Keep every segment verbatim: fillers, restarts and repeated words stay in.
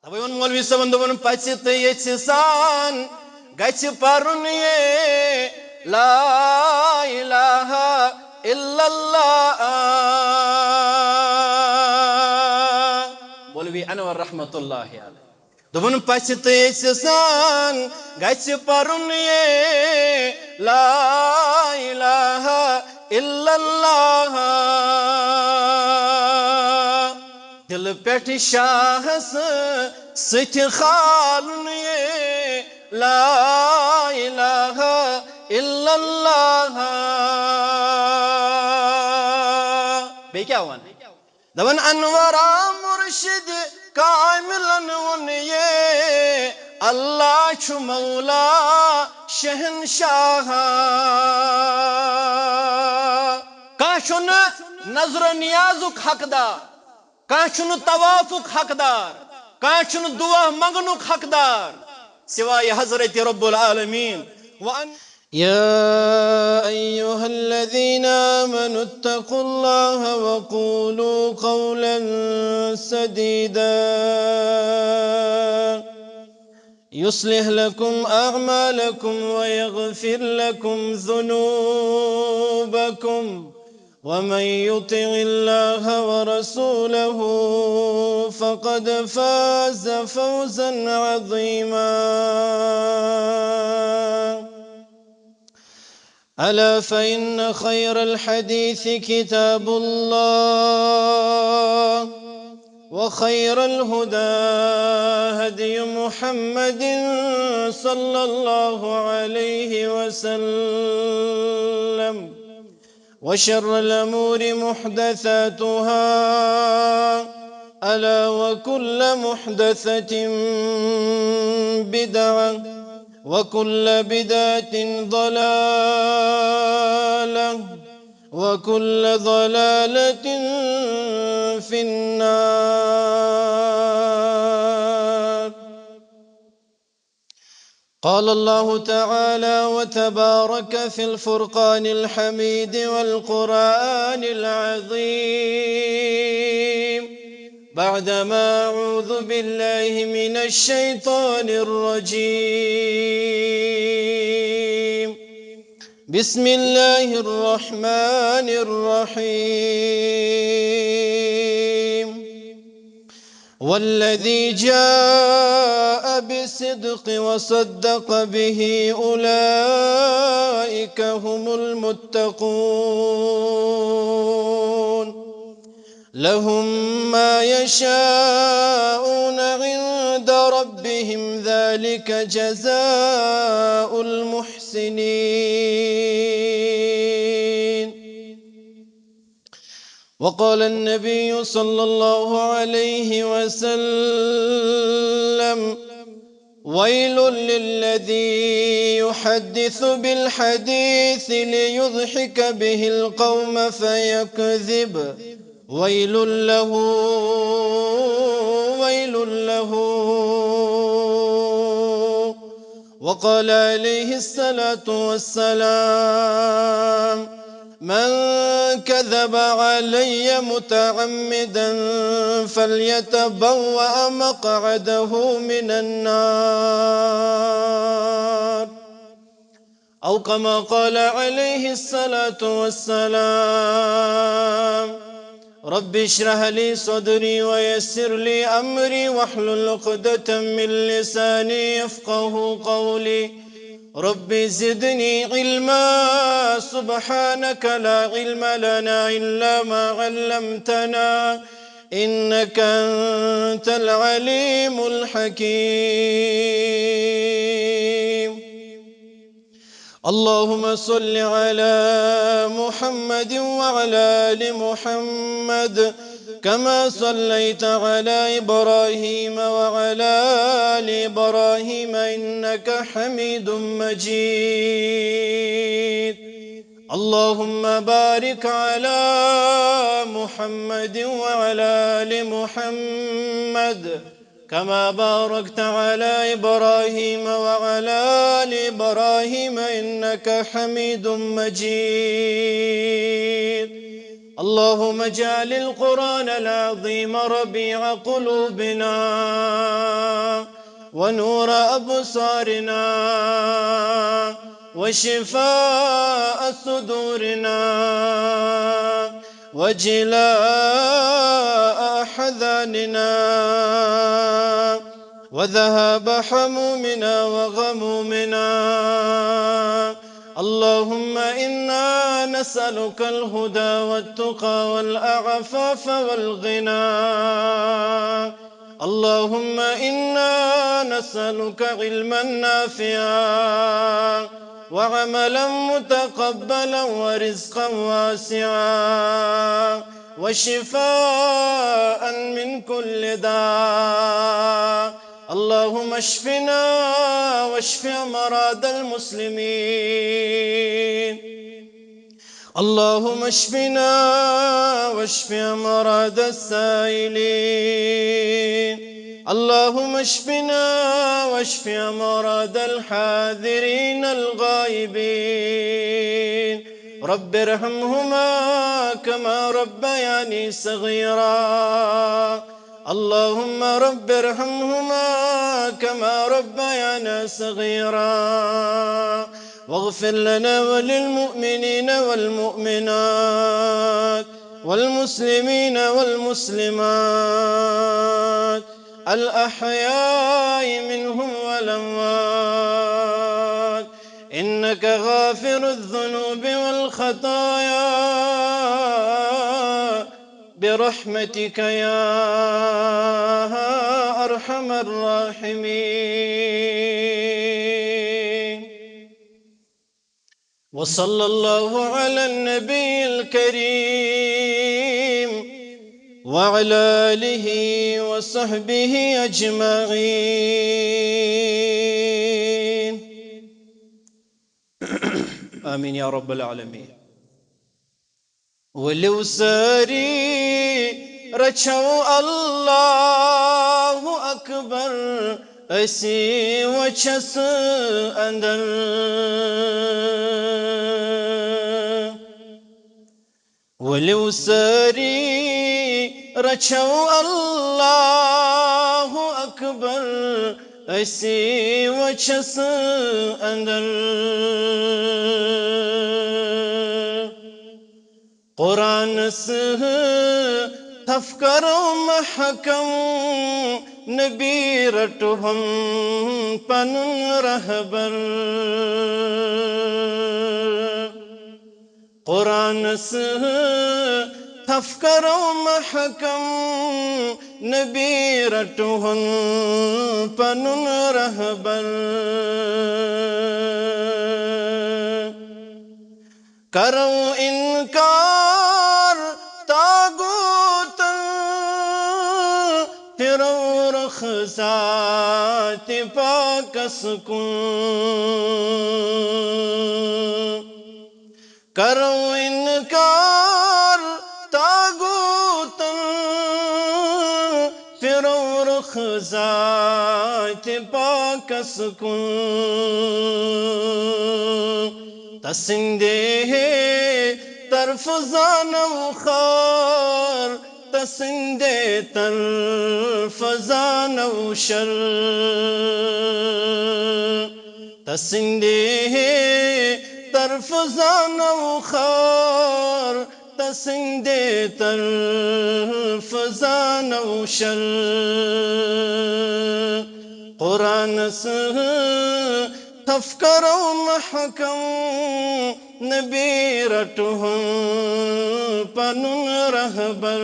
اوے ووٚن مولوی صٲبن، دوٚپُن، پژھِ تہٕ یژھِ سان گژھِ پرُن یہِ لا الہ الا اللہ۔ مولوی انور رحمت اللہ علیہ۔ دوٚپُن، پژھِ تہٕ یژھِ سان گژھِ پرُن یہِ لا الہ الا اللہ۔ دِلہٕ پٮ۪ٹھ شاہس سۭتۍ کھالُن یہِ لا الہ الا اللہ۔ بیٚیہِ کیٛاہ وَنہٕ؟ دپان، انورا مرشد کاملن ووٚن یہِ، اللہ چھُ مولا شہنشاہ۔ کانٛہہ چھُنہٕ نظر و نیازُک حقدار، کانٛہہ چھُنہٕ طوافُک حقدار، کانٛہہ چھُنہٕ دُعا منٛگنُک حقدار سوائے حضرت رب العالمین۔ وَأَن- يا أيها الذين آمنوا اتقوا الله وقولوا قولا سديدا يصلح لكم أعمالكم ويغفر لكم ذنوبكم ومن يطع الله ورسوله فقد فاز فوزا عظيما. ألا فإن خير الحديث كتاب الله، وخير الهدى هدي محمد صلى الله عليه وسلم، وشر الأمور محدثاتها، ألا وكل محدثة بدعة، وكل بدعة ضلالة، وكل ضلالة في النار. قال الله تعالى وتبارك في الفرقان الحميد والقرآن العظيم، بعدما أعوذ بالله من الشيطان الرجيم. بسم الله الرحمن الرحيم. والذي جاء بالصدق وصدق به أولئك هم المتقون. لهم ما يشاءون عند ربهم ذلك جزاء المحسنين. وقال النبي صلى الله عليه وسلم: ويل للذي يحدث بالحديث ليضحك به القوم فيكذب، ويل له، ويل له. وقال عليه الصلاة والسلام: من كذب علي متعمدا فليتبوأ مقعده من النار. أو كما قال عليه الصلاة والسلام. رب اشرح لي صدري ويسر لي أمري واحلل عقدة من لساني يفقه قولي. رب زدني علما. سبحانك لا علم لنا إلا ما علمتنا إنك أنت العليم الحكيم. اللهم صل على محمد وعلى آل محمد كما صليت على إبراهيم وعلى آل إبراهيم إنك حميد مجيد. اللهم بارك على محمد وعلى آل محمد كما باركت على إبراهيم وعلى آل إبراهيم إنك حميد مجيد. اللهم اجعل القرآن العظيم ربيع قلوبنا ونور أبصارنا وشفاء صدورنا وجلاء أحزاننا وذهاب همومنا وغمومنا. اللهم إنا نسألك الهدى والتقى والعفاف والغنى. اللهم إنا نسألك علما نافعا وعملا متقبلا ورزقا واسعا وشفاء من كل داء. اللهم اشفنا واشف أمراض المسلمين. اللهم اشفنا واشف أمراض السائلين. اللهم اشفنا واشف أمراض الحاضرين الغائبين. رب ارحمهما كما ربياني صغيرا. اللهم رب ارحمهما كما ربيانا صغيرا. واغفر لنا وللمؤمنين والمؤمنات والمسلمين والمسلمات الأحياء منهم والأموات، إنك غافر الذنوب والخطايا برحمتك يا أرحم الراحمين. وصلى الله على النبي الكريم وعلى آله وصحبه أجمعين. آمين يا رب العالمين. ؤلِو سٲری رچھو اللہ اکبر أسی وچھس اندر۔ ؤلِو سٲری رچھو اللہ اکبر أسی وچھس اندر۔ قرآنس تھپھ کرو محکم، نبی رٹہون پنن رہبر۔ قرآنس تھپھ کرو محکم، نبی رٹہون پنن رہبر۔ کرو انکار طاغوتن، پھرو رخ ذات پاکس کن۔ کرو انکار طاغوتن، پھرو رخ ذات پاکس کن۔ تسندے طرف زانو خار، تسندے طرف زانو شر۔ تسندے طرف زانو خار، تسندے طرف زانو شر۔ قرآنس تھپھ کرو محکم، نبی رٹہون پنن رہبر۔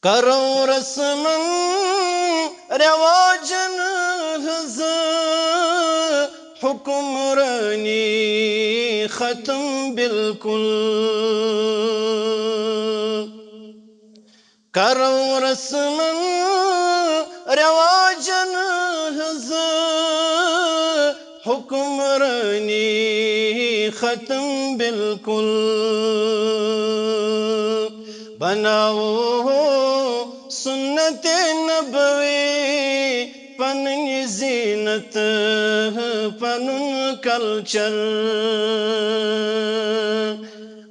کرو رسمن رواجن ہنز حکمرانی ختم بالکل۔ کرو رسمن رواجن ہنز حکمرانی ختم بالکل۔ بناوو سنت نبوی پنن زینت، پنن کلچر۔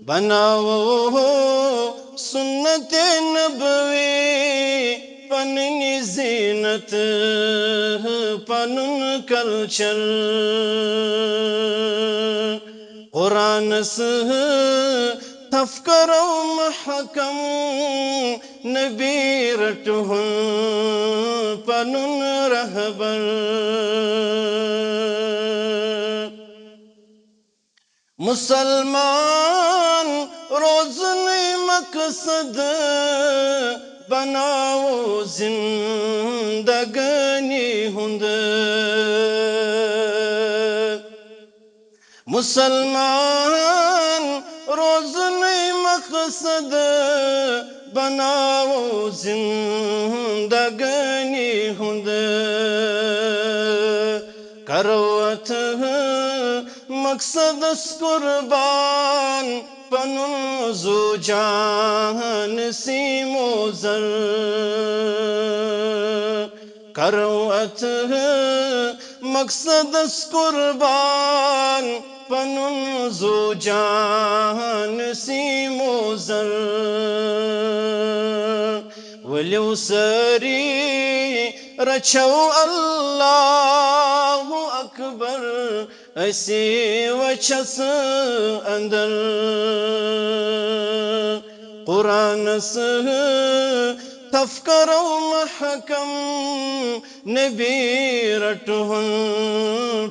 بناوو سنت نبوی پنٕنۍ زیٖنت، پنُن کلچر۔ قرآنس تھپھ کرو محکم، نبی رٹہون پنُن رہبر۔ مسلمان روزنٕے مقصد، بناوو زندگٲنی ہُنٛد۔ مسلمان روزنٕے مقصد، بناوو زندگٲنی ہُنٛد۔ کرو اتھ مقصدس قربان، پنُن زُو جان سیٖمو زر۔ کرو اتھ مقصدس قربان، پنُن زُو جان سیٖمو زر۔ ؤلِو سٲری رچھو اللہ اکبر، اسی وچھس اندر۔ قرآنس تھپھ کرو محکم، نبی رٹہون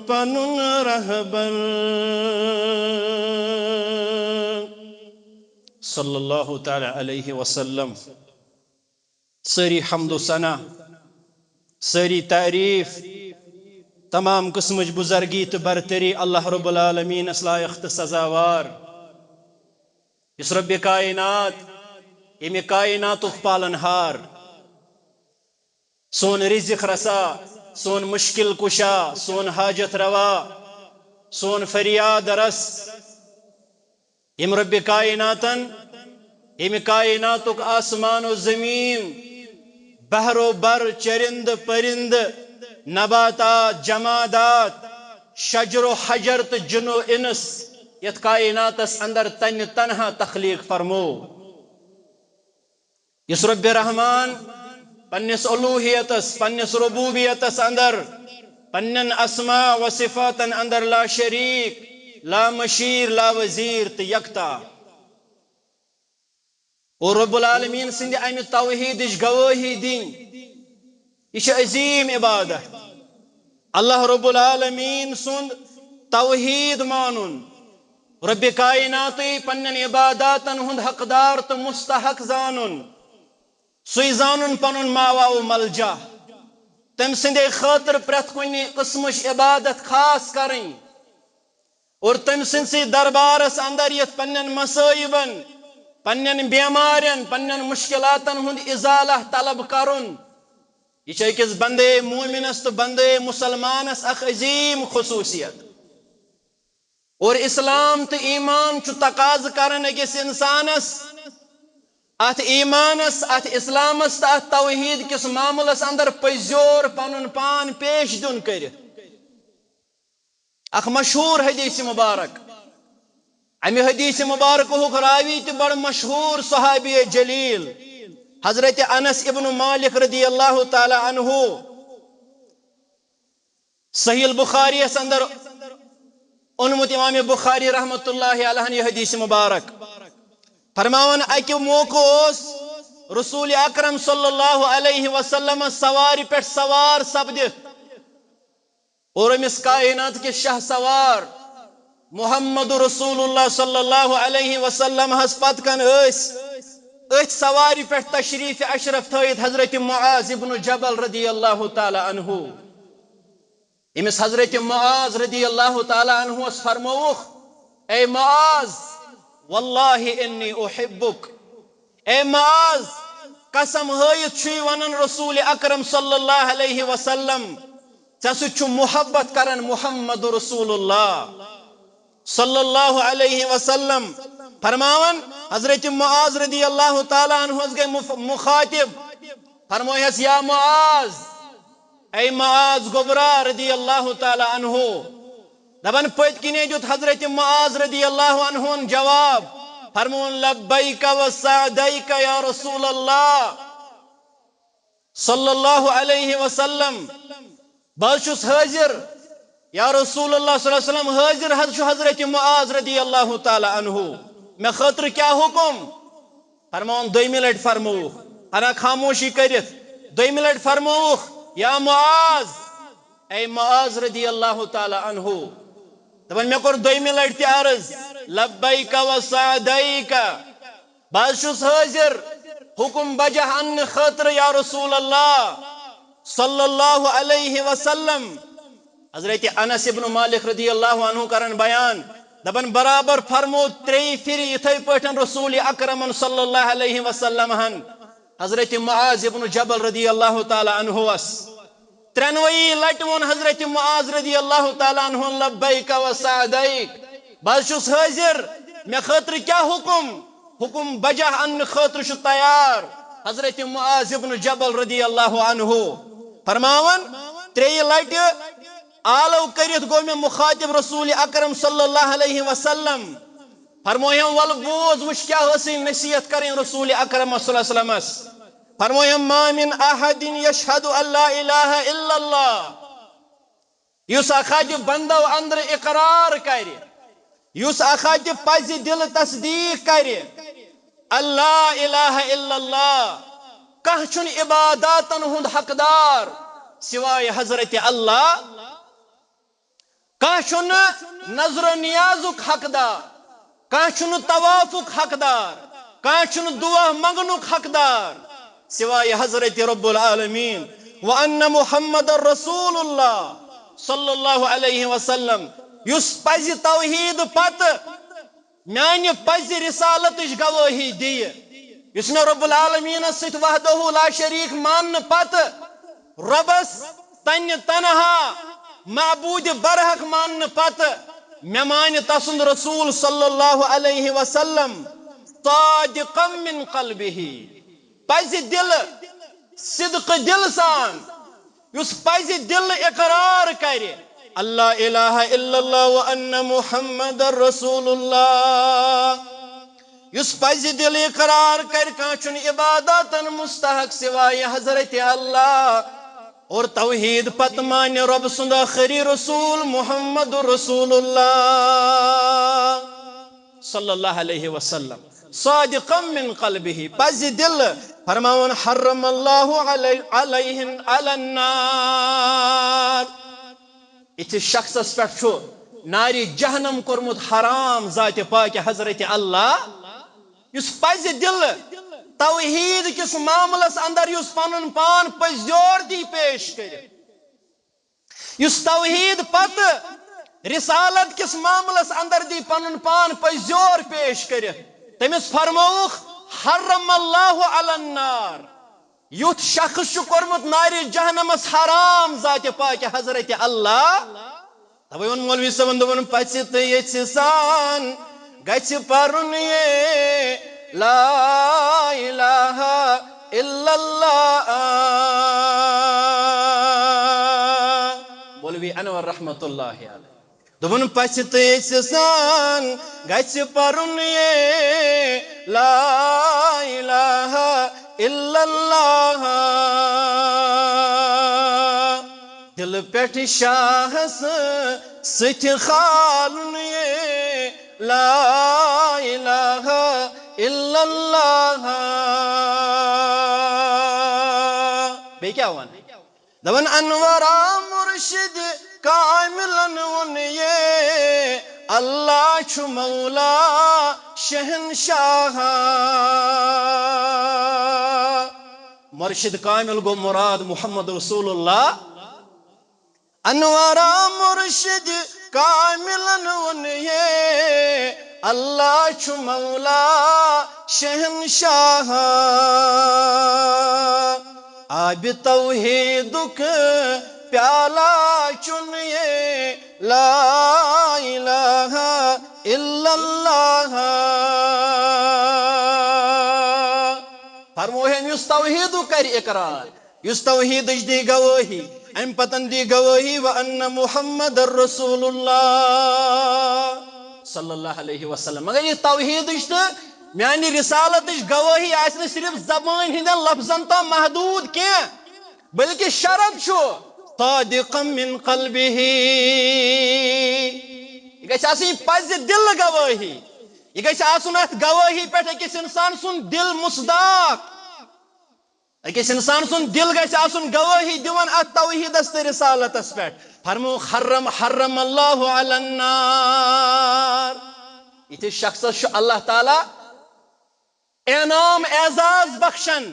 پنُن رہبر۔ صلی اللہ تعالی علیہ وسلم۔ سٲری حمد و ثنا، سٲری تعریف، تمام قٕسمٕچ بُزرگی تہٕ برتری اللہ رب العالمینس لایق تہٕ سزاوار، یُس رب کائنات، ییٚمہِ کائناتُک پالن ہار، سون رزق رسا، سون مشکل کشا، سون حاجت روا، سون فریاد رس، ییٚمہِ رب کائناتن، ییٚمہِ کائناتُک آسمان و زمین، بحر و بر، چرند پرند، نباتات، جمادات، شجر و حجر تہٕ جن و انس یتھ کائناتس اندر تنہِ تنہا تخلیق فرمو۔ یُس رب رحمان پننِس الوہیتس، پننِس ربوبیتس اندر، پننٮ۪ن اسماء و صفاتن اندر لا شریک، لا مشیر، لا وزیر تہٕ یکتا۔ اور رب العالمین سٕنٛدِ امہِ توحیدٕچ گوٲہی دِنۍ، یہِ چھِ عظیٖم عبادت۔ اللہ رب العالمین سُنٛد توحید مانُن، رب کائناتٕے پننٮ۪ن عباداتن ہُنٛد حقدار تہٕ مستحق زانُن، سُے زانُن پنُن ماوا و ملجا، تٔمۍ سٕنٛدے خٲطرٕ پرٛٮ۪تھ کُنہِ قٕسمٕچ عبادت خاص کرٕنۍ۔ اور تٔمۍ سٕنٛدسٕے دربارس اندر یتھ پننٮ۪ن مصٲیبن، پننٮ۪ن بیمارٮ۪ن، پننٮ۪ن مشکلاتن ہُنٛد ازالہ طلب کرُن، یہِ چھِ أکِس بندے مومنس تہٕ بندے مسلمانس اکھ عظیٖم خصوٗصیت۔ اور اسلام تہٕ ایمان چھُ تقاضہٕ کران أکِس انسانس اتھ ایمانس، اتھ اسلامس تہٕ اتھ توحید کِس معاملس اندر پٔزیور پنُن پان پیش دیُن کٔرِتھ۔ اکھ مشہوٗر حدیث مبارک، امہِ حدیث مبارکہُک راوی تہِ بڑٕ مشہوٗر صحابی جلیل حضرت انس ابن مالک رضی اللہ تعالی عنہ۔ صحیح البخاری یس اندر اونمُت امام بخاری رحمت اللہ علیہ یہِ حدیث مبارک۔ فرماوان، اکہِ موقعہٕ اوس رسول اکرم صلی اللہ علیہ وسلم سوارِ پٮ۪ٹھ سوار سپدِتھ اور أمِس کائنات کِس شاہ سوار محمد رسول اللہ صلی اللہ علیہ وسلم ہس پتہٕ کن ٲسۍ أتھۍ سوارِ پٮ۪ٹھ تشریف اشرف تھٲیِتھ حضرت معاذ ابن جبل رضی اللہ تعالی عنہ۔ أمِس حضرت معاذ رضی اللہ تعالی عنہس فرمووُکھ، اے معاذ، واللہ انی احبک، اے معاذ، قسم ہٲیِتھ چھُے ونان رسول اکرم صلی اللہ علیہ وسلم، ژےٚ سۭتۍ چھُ محبت کران محمد رسول اللہ صلی اللہ علیہ وسلم۔ فرماوان حضرت معاذ رضی اللہ تعالی عنہس گٔے مف-، مخاطب، فرمویس، یا معاذ، اے معاذ گوبرا رضی اللہ تعالی عنہ۔ دپان پٔتۍ کِنے دیُت حضرت معاذ رضی اللہ عنہن جواب، فرمون، لبیک و سعدیک یا رسول اللہ۔ صلی اللہ علیہ وسلم، بہٕ حظ چھُس حٲضِر، یا رسول اللہ صلی اللہ علیہ وسلم، حٲضِر حظ چھُ حضرت معاذ رضی اللہ تعالیٰ عنہ، مےٚ خٲطرٕ کیٛاہ حُکُم؟ فرماوُن، دوٚیمہِ لٹہِ فرمووُکھ، ہنا خاموشی کٔرِتھ، دوٚیمہِ لٹہِ فرمووُکھ، یا معاذ، اے معاذ رضی اللہ تعالیٰ عنہ، دپان، مےٚ کوٚر دوٚیمہِ لٹہِ تہِ عرض، لبیک و سعدیک، بہٕ حظ چھُس حٲضِر حُکُم بجا اننہٕ خٲطرٕ، یا رسول اللہ صلی اللہ علیہ وسلم۔ حضرت انس ابن مالک رضی اللہ عنہ کران بیان، دپان، برابر فرمو ترٛیٚیہِ پھِرِ یِتھے پٲٹھۍ رسول اکرمن صلی اللہ علیہ وسلم ہن حضرت معاذ ابن جبل رضی اللہ تعالیٰ عنہس۔ ترٛٮ۪نوَے لٹہِ ووٚن حضرت معاذ رضی اللہ تعالیٰ عنہ، لبیک و سعدیک، بہٕ حظ چھُس حٲضِر، مےٚ خٲطرٕ کیٛاہ حُکُم؟ حُکُم بجا اننہٕ خٲطرٕ چھُ تیار حضرت معاذ ابن جبل رضی اللہ عنہ۔ فرماوان، ترٛیٚیہِ لٹہِ آلو کٔرِتھ گوٚو مےٚ مُخاطب رسول اکرم صلی اللہ علیہ وسلم۔ فرمویم، ول بوز، وٕچھ کیٛاہ ٲسٕے نصیحت کرٕنۍ رسول اکرم صلی اللہ علیہ وسلمس۔ فرمویم، ما من احد یشہد ان لا الہ الا اللہ۔ یُس اکھ اتہِ بندو اندرٕ اقرار کرِ، یُس اکھ اتہِ پزِ دِلہٕ تصدیق کرِ، اللہ الہ الا اللہ، کانٛہہ چھُنہٕ عباداتن ہُنٛد حقدار سوائے حضرت اللہ، کانٛہہ چھُنہٕ نذر و نیازُک حقدار، کانٛہہ چھُنہٕ طوافُک حقدار، کانٛہہ چھُنہٕ دُعا منٛگنُک حقدار سوائے حضرت رب العالمین۔ وَأَنَّ مُحَمَّدَ رَسُولُ اللَّهِ صلی اللہ علیہ وسلم، یُس پزِ توحید پتہٕ میانہِ پزِ رسالتٕچ گوٲہی دِیہِ، یُس مےٚ رب العالمینس سۭتۍ وحدہ لا شریک ماننہٕ پتہٕ، رۄبس تنہِ تنہا معبود برحق ماننہٕ پتہٕ، مےٚ مانہِ تسُنٛد رسول صلی اللہ علیہ وسلم صادقا من قلبہ، پزِ دِلہٕ، صدقہٕ دِلہٕ سان، یُس پزِ دِلہٕ اقرار کرِ، اللہ الہ الا اللہ و ان محمد رسول اللہ۔ یُس پزِ دِلہٕ اقرار کرِ، کانٛہہ چھُنہٕ عبادتن مستحق سوائے حضرت اللہ، اور توحید پتہٕ مانہِ رۄب سُنٛد ٲخری رسول محمد رسول اللہ صلی اللہ علیہ وسلم۔ صادقا من قلبہ، پزِ دِلہٕ۔ فرماوان، حرم اللہ علی-، علیہن علی النار۔ یِتھِس شخصس پٮ۪ٹھ چھُ نارِ جہنم کوٚرمُت حرام ذاتِ پاکِ حضرت اللہ، یُس پزِ دِلہٕ توحید کِس معاملس اندر یُس پنُن پان پٔزۍ یور دی پیش کٔرِتھ، یُس توحید پتہٕ رسالت کِس معاملس اندر دی پنُن پان پٔزۍ یور پیش کٔرِتھ، تٔمِس فرمووُکھ، حرم اللہ علی النار۔ یُتھ شخص چھُ کوٚرمُت نارِ جہنمس حرام ذاتِ پاکِ حضرت اللہ۔ توے ووٚن مولوی صٲبن، دوٚپُن، پژھِ تہٕ یژھِ سان گژھِ پرُن یہِ لا الہ الا اللہ۔ مولوی انور رحمت اللہ علیہ۔ دوٚپُن، پژھِ تہٕ یژھِ سان گژھِ پرُن یہِ لا الہ الا اللہ۔ دِلہٕ پٮ۪ٹھ شاہس سۭتۍ کھالُن یہِ لا الہ الا اللہ۔ بیٚیہِ کیٛاہ وَنہٕ؟ دپان، انورا مرشد کاملن ووٚن یہِ، اللہ چھُ مولا شہنشاہ۔ مرشد کامل گوٚو مراد محمد رسول اللہ۔ انورا مرشد کاملن ووٚن یہِ، اللہ چھُ مولا شہنشاہ۔ آبِ توحیدُک پیالہ چُن یہِ، لا الہ الا اللہ۔ فرموہن، یُس توحیدُک کرِ اقرار، یُس توحیدٕچ دی گوٲہی، امہِ پتن دی گوٲہی، وَأَنَّ مُحَمَّدَ رَسُولُ اللَّهِ صلی اللہ علیہ وسلم۔ مگر یہِ توحیدٕچ تہٕ میانہِ رسالتٕچ گوٲہی آسہِ نہٕ صرف زبٲنۍ ہٕنٛدٮ۪ن لفظن تام محدود کینٛہہ، بلکہ شرط چھُ صادقا من قلبہ، یہِ گژھِ آسٕنۍ پزِ دِل گوٲہی۔ یہِ گژھِ آسُن اتھ گوٲہی پٮ۪ٹھ أکِس انسان سُنٛد دِل مصداق۔ أکِس انسان سُنٛد دِل گژھِ آسُن گوٲہی دِوان اتھ توحیٖدس تہٕ رسالتس پٮ۪ٹھ۔ فرمو، حرم، حرم اللہ علی النار۔ یِتھِس شخصس چھُ اللہ تعالیٰ انعام اعزاز بخشان۔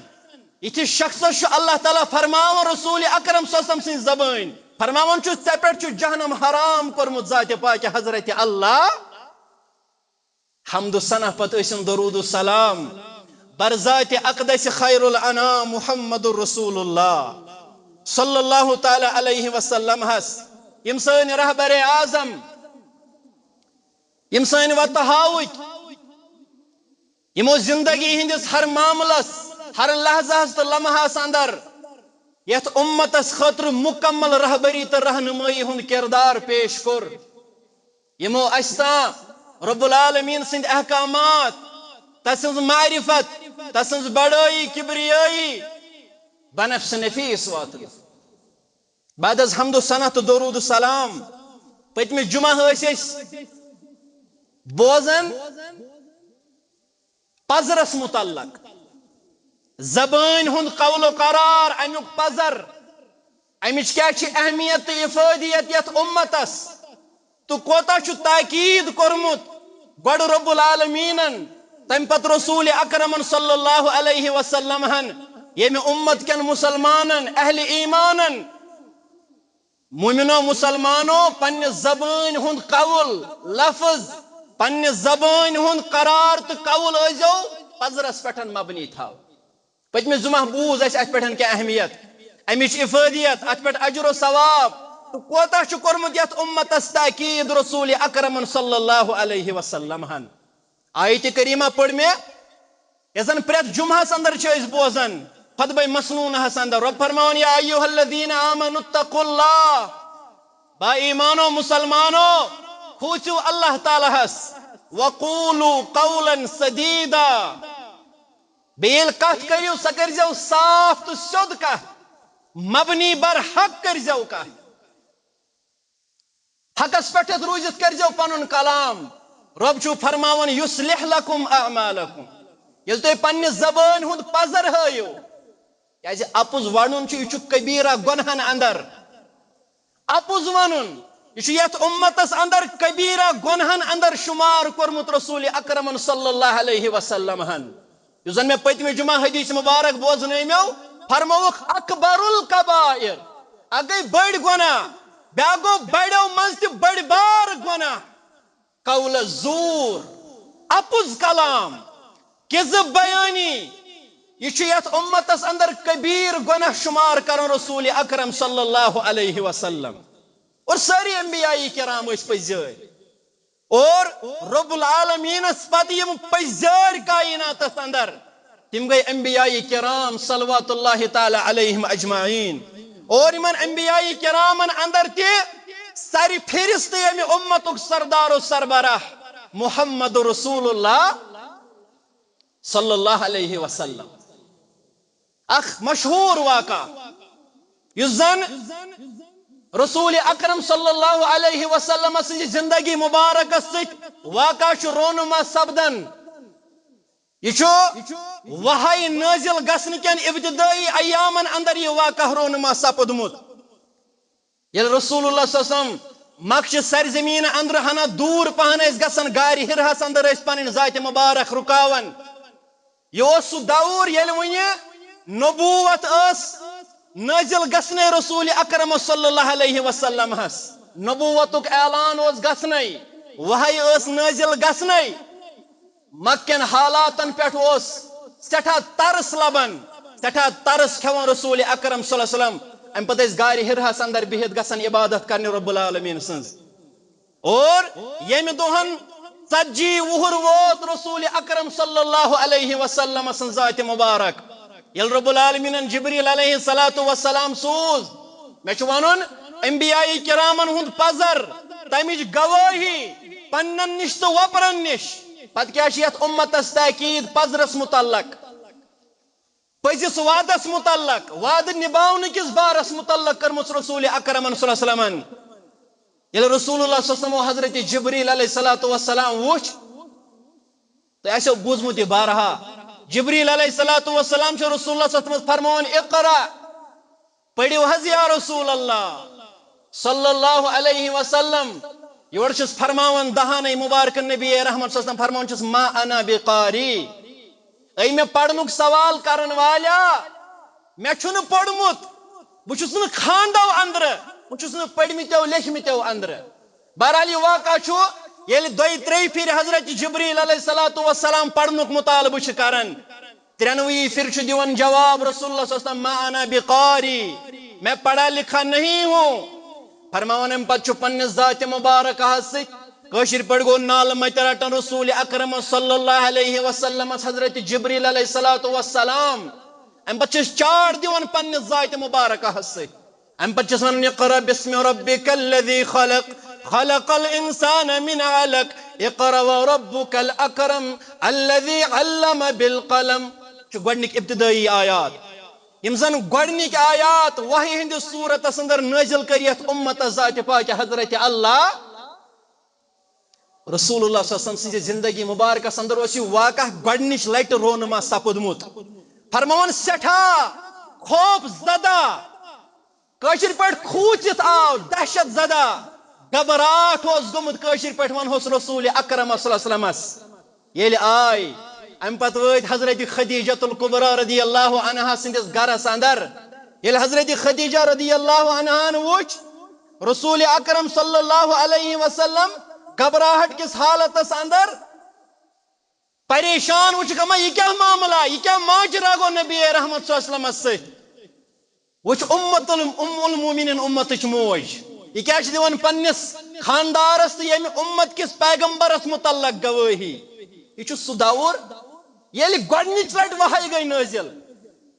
یِتھِس شخصس چھُ اللہ تعالیٰ فرماوان، رسول اکرم صلی اللہ علیہ وسلم سٕنٛزِ زبٲنۍ فرماوان چھُ، "ژےٚ پٮ۪ٹھ چھُ جہنم حرام کوٚرمُت ذاتِ پاکہِ حضرت اللہ۔" حمد و ثنا پتہٕ ٲسِن درود و سلام بر ذاتِ اقدس خیر الانام محمد رسول اللہ صلی اللہ تعالیٰ علیہ وسلم ہس، یِم سٲنۍ رہبر اعظم، یِم سٲنۍ وتہٕ ہاوٕکۍ، یِمو زندگی ہٕنٛدِس ہر معاملس، ہر لحظہس تہٕ لمحس اندر یتھ امتس خٲطرٕ مکمل رہبری تہٕ رہنمٲیی ہُنٛد کردار پیش کوٚر، یِمو اسہِ تام رب العالمین سٕنٛدۍ احکامات، تسٕنٛز معرفت، تسٕنٛز بڑٲیی، کبریٲیی، بنفس نفیس واتنٲو۔ بعد از حمد و ثنا تہٕ درود و سلام، پٔتمہِ جمعہ ٲسۍ أسۍ بوزان پزرس متعلق، زبٲنۍ ہُنٛد قول و قرار، امیُک پزر، امِچ کیاہ چھِ اہمیت تہٕ افٲدیت یتھ امتس، تہٕ کوتاہ چھُ تاکید کوٚرمُت گۄڈٕ رب العالمینن، تمہِ پتہٕ رسول اکرمن صلی اللہ علیہ وسلم ہن، ییٚمہِ امت کٮ۪ن مسلمانن، اہل ایمانن، مومنو مسلمانو، پننہِ زبٲنۍ ہُنٛد قول، لفظ، پننہِ زبٲنۍ ہُنٛد قرار تہٕ قول ٲسۍزیو پزرس پٮ۪ٹھ مبنی تھاو۔ پٔتمہِ جمعہ بوٗز اَسہِ اَتھ پٮ۪ٹھ کیٛاہ اہمیت، اَمِچ افٲدیت، اَتھ پٮ۪ٹھ اجر و ثواب، تہٕ کوتاہ چھُ کوٚرمُت یَتھ اُمتَس تاکید رسول اکرمن صلی اللہ علیہ وسلم ہن۔ آیت کریمہ پٔر مےٚ، یۄس زن پرٛٮ۪تھ جمعہس اندر چھِ أسۍ بوزان، خطبہ مسنونہس اندر، رۄب فرماوان، یا ایھا الذین آمنوا اتقوا اللہ، با ایمانو مسلمانو، کھوژِو اللہ تعالیٰ ہس، وقولوا قولا سدیدا، بیٚیہِ ییٚلہِ کتھ کٔرِو، سۄ کٔرۍزیو صاف تہٕ سیوٚد کتھ، مبنی بر حق کٔرۍزیو کتھ۔ حقس پٮ۪ٹھ روٗزِتھ کٔرۍزیو پنُن کلام۔ رۄب چھُ فرماوان، یصلح لکم اعمالکم۔ ییٚلہِ تُہۍ پننہِ زبٲنۍ ہُنٛد پزر ہٲیِو، کیازِ اپُز ونُن چھُ، یہِ چھُ کبیرہ گۄنہن اندر۔ اپُز ونُن، یہِ چھُ یتھ اُمتس اندر کبیرہ گۄنہن اندر شمار کوٚرمُت رسول اکرمن صلی اللہ علیہ وسلم ہن۔ یُس زن مےٚ پٔتمہِ جمعہ حدیث مبارک بوزنٲومیو، فرمووُکھ، اکبر الکبائر، اکھ گٔے بٔڑۍ گۄناہ، بیٛاکھ گوٚو بڑیو منٛز تہِ بٔڑۍ بار گۄناہ، قول زور، اپُز کلام، کذب بیانی، یہِ چھُ یتھ اُمتس اندر کبیر گۄناہ شمار کران رسول اکرم صلی اللہ علیہ وسلم۔ اور سٲری انبیاء کرام ٲسۍ پٔزۍ یٲرۍ۔ اور رب العالمینس پتہٕ یِم پٔزۍ یٲرۍ کائناتس اندر، تِم گٔے انبیاء کرام صلوات اللہ تعالیٰ علیہم اجمعین۔ اور یِمن انبیاء کرامن اندر تہِ سرِ فہرست ییٚمہِ اُمتُک سردار و سربراہ محمد رسول اللہ صلی اللہ علیہ وسلم۔ اکھ مشہوٗر واقعہ، یُس زن رسول اکرم صلی اللہ علیہ وسلم سٕنٛزِ زندگی مبارکس سۭتۍ واقعہ چھُ رونما سپدان۔ یہِ چھُ وحی نٲزِل گژھنہٕ کٮ۪ن ابتدٲئی ایامن اندر یہِ واقعہ رونما سپُدمُت۔ ییٚلہِ رسول اللہ صلی اللہ علیہ وسلم مکہ چہِ سرزمین اندرٕ ہنا دوٗر پہن ٲسۍ گژھان، غارِ حراہس اندر ٲسۍ پنٕنۍ ذاتِ مبارک رُکاوان۔ یہِ اوس سُہ دور ییٚلہِ وُنہِ نبوت ٲس نٲزِل گژھنَے رسول اکرم صلی اللہ علیہ وسلم ہس۔ نبوتُک اعلان اوس گژھنَے، وحی ٲس نٲزِل گژھنَے۔ مکہ کٮ۪ن حالاتن پٮ۪ٹھ اوس سٮ۪ٹھاہ ترس لبان، سٮ۪ٹھاہ ترس کھٮ۪وان رسول اکرم صلی اللہ علیہ وسلم۔ امہِ پتہٕ ٲسۍ غارِ حراہس اندر بِہِتھ گژھان عبادت کرنہِ رب العالمین سٕنٛز۔ اور ییٚمہِ دۄہن ژتجی وُہُر ووت رسول اکرم صلی اللہ علیہ وسلم سٕنٛز ذاتِ مبارک، ییٚلہِ رب العالمینن جبریل علیہ الصلوۃ والسلام سوٗز، مےٚ چھُ ونُن، انبیاء کرامن ہُنٛد پزر، تمِچ گوٲہی پننٮ۪ن نِش تہٕ وۄپرن نِش۔ پتہٕ کیٛاہ چھِ یتھ اُمتس تاکید پزرس متعلق؟ پٔزِس وعدس متعلق، وعدٕ نباونہٕ کِس بارس متعلق کٔرمٕژ رسول اکرمن صلی اللہ علیہ وسلمن۔ ییٚلہِ رسول اللہ صلی اللہ علیہ وسلم حضرت جبریل علیہ الصلوۃ والسلام وُچھ، تۄہہِ آسیو بوٗزمُت یہِ بارہا، جبریل علیہ الصلوۃ والسلام چھُ رسول اللہ صلی اللہ علیہ وسلمس فرماوان، "اقرا، پٔرِو حظ یا رسول اللہ صلی اللہ علیہ وسلم۔" یورٕ چھُس فرماوان دہانَے مبارکن نبی رحمت صلی اللہ علیہ وسلم فرماوان چھُس، "ما انا بقاری۔" اے مےٚ پرنُک سوال کرن والیا، مےٚ چھُنہٕ پوٚرمُت، بہٕ چھُس نہٕ خاندو اندرٕ، بہٕ چھُس نہٕ پٔرمٕتیو لیکھمٕتیو اندرٕ۔ بہرحال، یہِ واقعہ چھُ، ییٚلہِ دۄیہِ ترٛیٚیہِ پھِرِ حضرت جبریل علیہ الصلوۃ والسلام پرنُک مطالبہٕ چھِ کران، ترٛٮ۪نوٕیی پھِرِ چھُ دِوان جواب رسول اللہ صلی اللہ علیہ وسلم، "ما انا بقاری، میں پڑھا لکھا نہیں ہوں۔" فرماوان، امہِ پتہٕ چھُ پننِس ذاتِ مبارکہس سۭتۍ کٲشِر پٲٹھۍ گوٚو نالہٕ متہِ رٹان رسول اکرم صلی اللہ علیہ وسلمس حضرت جبریل علیہ الصلوۃ والسلام۔ امہِ پتہٕ چھِ أسۍ چاڑ دِوان پننِس ذاتِ مبارکہس سۭتۍ۔ امہِ پتہٕ چھِس ونان، "اقرا باسم ربک الذی خلق، خلق الانسان من علق، اقرا وربک الاکرم، الذی علم بالقلم۔" چھُ گۄڈنِکۍ ابتدٲیی آیات، یِم زن گۄڈنِکۍ آیات وحی ہٕنٛدِس صورتس اندر نٲزِل کٔرِتھ امتس ذاتِ پاکہِ حضرت اللہ۔ رسول اللہ صلی اللہ علیہ وسلم سٕنٛزِ زندگی مبارکس اندر اوس یہِ واقعہ گۄڈنِچ لٹہِ رونما سپُدمُت۔ فرماوان سٮ۪ٹھاہ خوف زدہ، کٲشِر پٲٹھۍ کھوٗژِتھ آو، دہشت زدہ، گھبراہٹ اوس گوٚمُت، کٲشِر پٲٹھۍ ونہوس رسول اکرم صلی اللہ علیہ وسلمس۔ ییٚلہِ آے، امہِ پتہٕ وٲتۍ حضرت خدیجہ الکبریٰ رضی اللہ عنہا سٕنٛدِس گرس اندر۔ ییٚلہِ حضرت خدیجہ رضی اللہ عنہان وُچھ رسول اکرم صلی اللہ علیہ وسلم گھبراہٹ کِس حالتس اندر، پریشان، وُچھُکھ اما، یہِ کیٛاہ معاملہ، یہِ کیٛاہ ماجرا گوٚو نبی رحمت صلی اللہ علیہ وسلمس سۭتۍ؟ وُچھ، امت ال-، ام المومنین، امتٕچ موج، یہِ کیٛاہ چھِ دِوان پننِس خاندارس تہٕ ییٚمہِ امت کِس پیغمبرس متعلق گوٲہی؟ یہِ چھُ سُہ دور، ییٚلہِ گۄڈنِچ لٹہِ وحی گٔے نٲزِل۔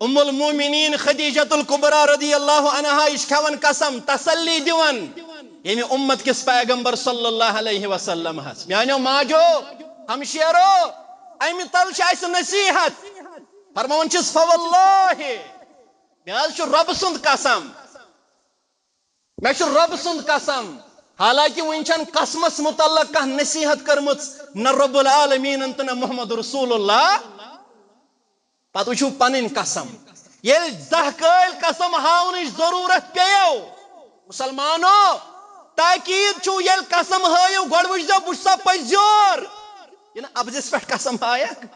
ام المومنین خدیجہ الکبریٰ رضی اللہ عنہا، یہِ چھِ کھٮ۪وان قسم، تسلی دِوان ییٚمہِ امت کِس پیغمبر صلی اللہ علیہ وسلم ہس، میانیو ماجو، ہمشیرو، امہِ تل چھِ اسہِ نصیحت۔ فرماوان چھِس، فواللہ، مےٚ حظ چھُ رۄبہٕ سُنٛد قسم، مےٚ چھُ رۄبہٕ سُنٛد قسم، حالانکہ وُنہِ چھَنہٕ قسمس متعلق کانٛہہ نصیحت کٔرمٕژ نہ رب العالمینن تہٕ نہ محمد رسول اللہ۔ پتہٕ وٕچھِو پنٕنۍ قسم، ییٚلہِ زاہ کٲلۍ قسم ہاونٕچ ضروٗرت پیٚیو، مسلمانو، تاکیٖد چھُ، ییٚلہِ قسم ہٲیِو، گۄڈٕ وٕچھزیو بہٕ چھُسا پٔزیور، یہِ نہٕ اپزِس پٮ۪ٹھ قسم ہایکھ۔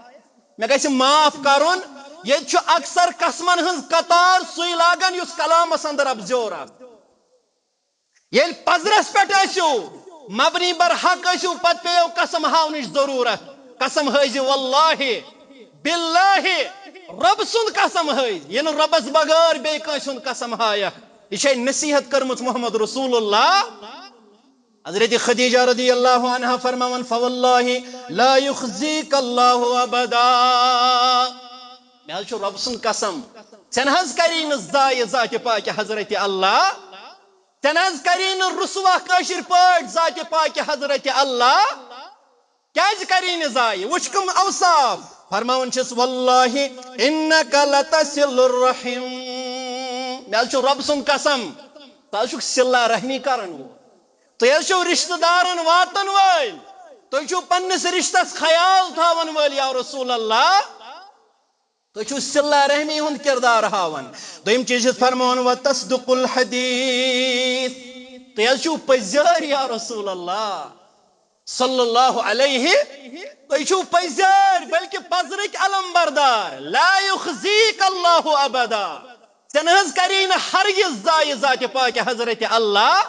مےٚ گژھِ معاف کرُن، ییٚتہِ چھُ اکثر قسمن ہٕنٛز قطار سُے لاگان یُس کلامس اندر اپزیور آسہِ۔ ییٚلہِ پزرس پٮ۪ٹھ ٲسِو، مبنی بر حق ٲسِو، پتہٕ پیٚیو قسم ہاونٕچ ضروٗرت۔ قسم ہٲیزِ واللہ، باللہ، رۄب سُنٛد قسم ہٲیزِ، یہِ نہٕ رۄبس بغٲر بیٚیہِ کٲنٛسہِ ہُنٛد قسم ہایکھ۔ یہِ چھے نصیحت کٔرمٕژ محمد رسول اللہ۔ حضرت خدیجہ رضی اللہ عنہا فرماوان، فواللہ لا یخزیک اللہ ابدا۔ مےٚ حظ چھُ رۄب سُنٛد قسم، ژےٚ نہٕ حظ کری نہٕ ضایہِ ذاتِ پاکہِ حضرت اللہ، ژےٚ نہٕ حظ کری نہٕ رسوا کٲشِر پٲٹھۍ ذاتِ پاکہِ حضرت اللہ۔ کیٛازِ کری نہٕ ضایہِ؟ وٕچھ کٕم اوصاف۔ فرماوان چھِس، واللہ انک لتصل الرحم۔ مےٚ حظ چھُ رۄب سُنٛد قسم، ژٕ حظ چھُکھ صلہ رحمی کرن وول۔ تُہۍ حظ چھِو رشتہٕ دارن واتن وٲلۍ، تُہۍ چھِو پننِس رشتس خیال تھاون وٲلۍ یا رسول اللہ، تُہۍ چھِو صلہ رحمی ہُنٛد کردار ہاوان۔ دوٚیِم چیٖز چھِ فرماوان، وتصدق الحدیث، تُہۍ حظ چھِو پٔزیٲرۍ یا رسول اللہ صلی اللہ علیہ، تُہۍ چھِو پٔزیٲرۍ بلکہِ پزرٕکۍ علم بردار، لا یخزیک اللہ ابدا، ژےٚ نہٕ حظ کری نہٕ ہرگز ضایہِ ذاتِ پاکہِ حضرت اللہ۔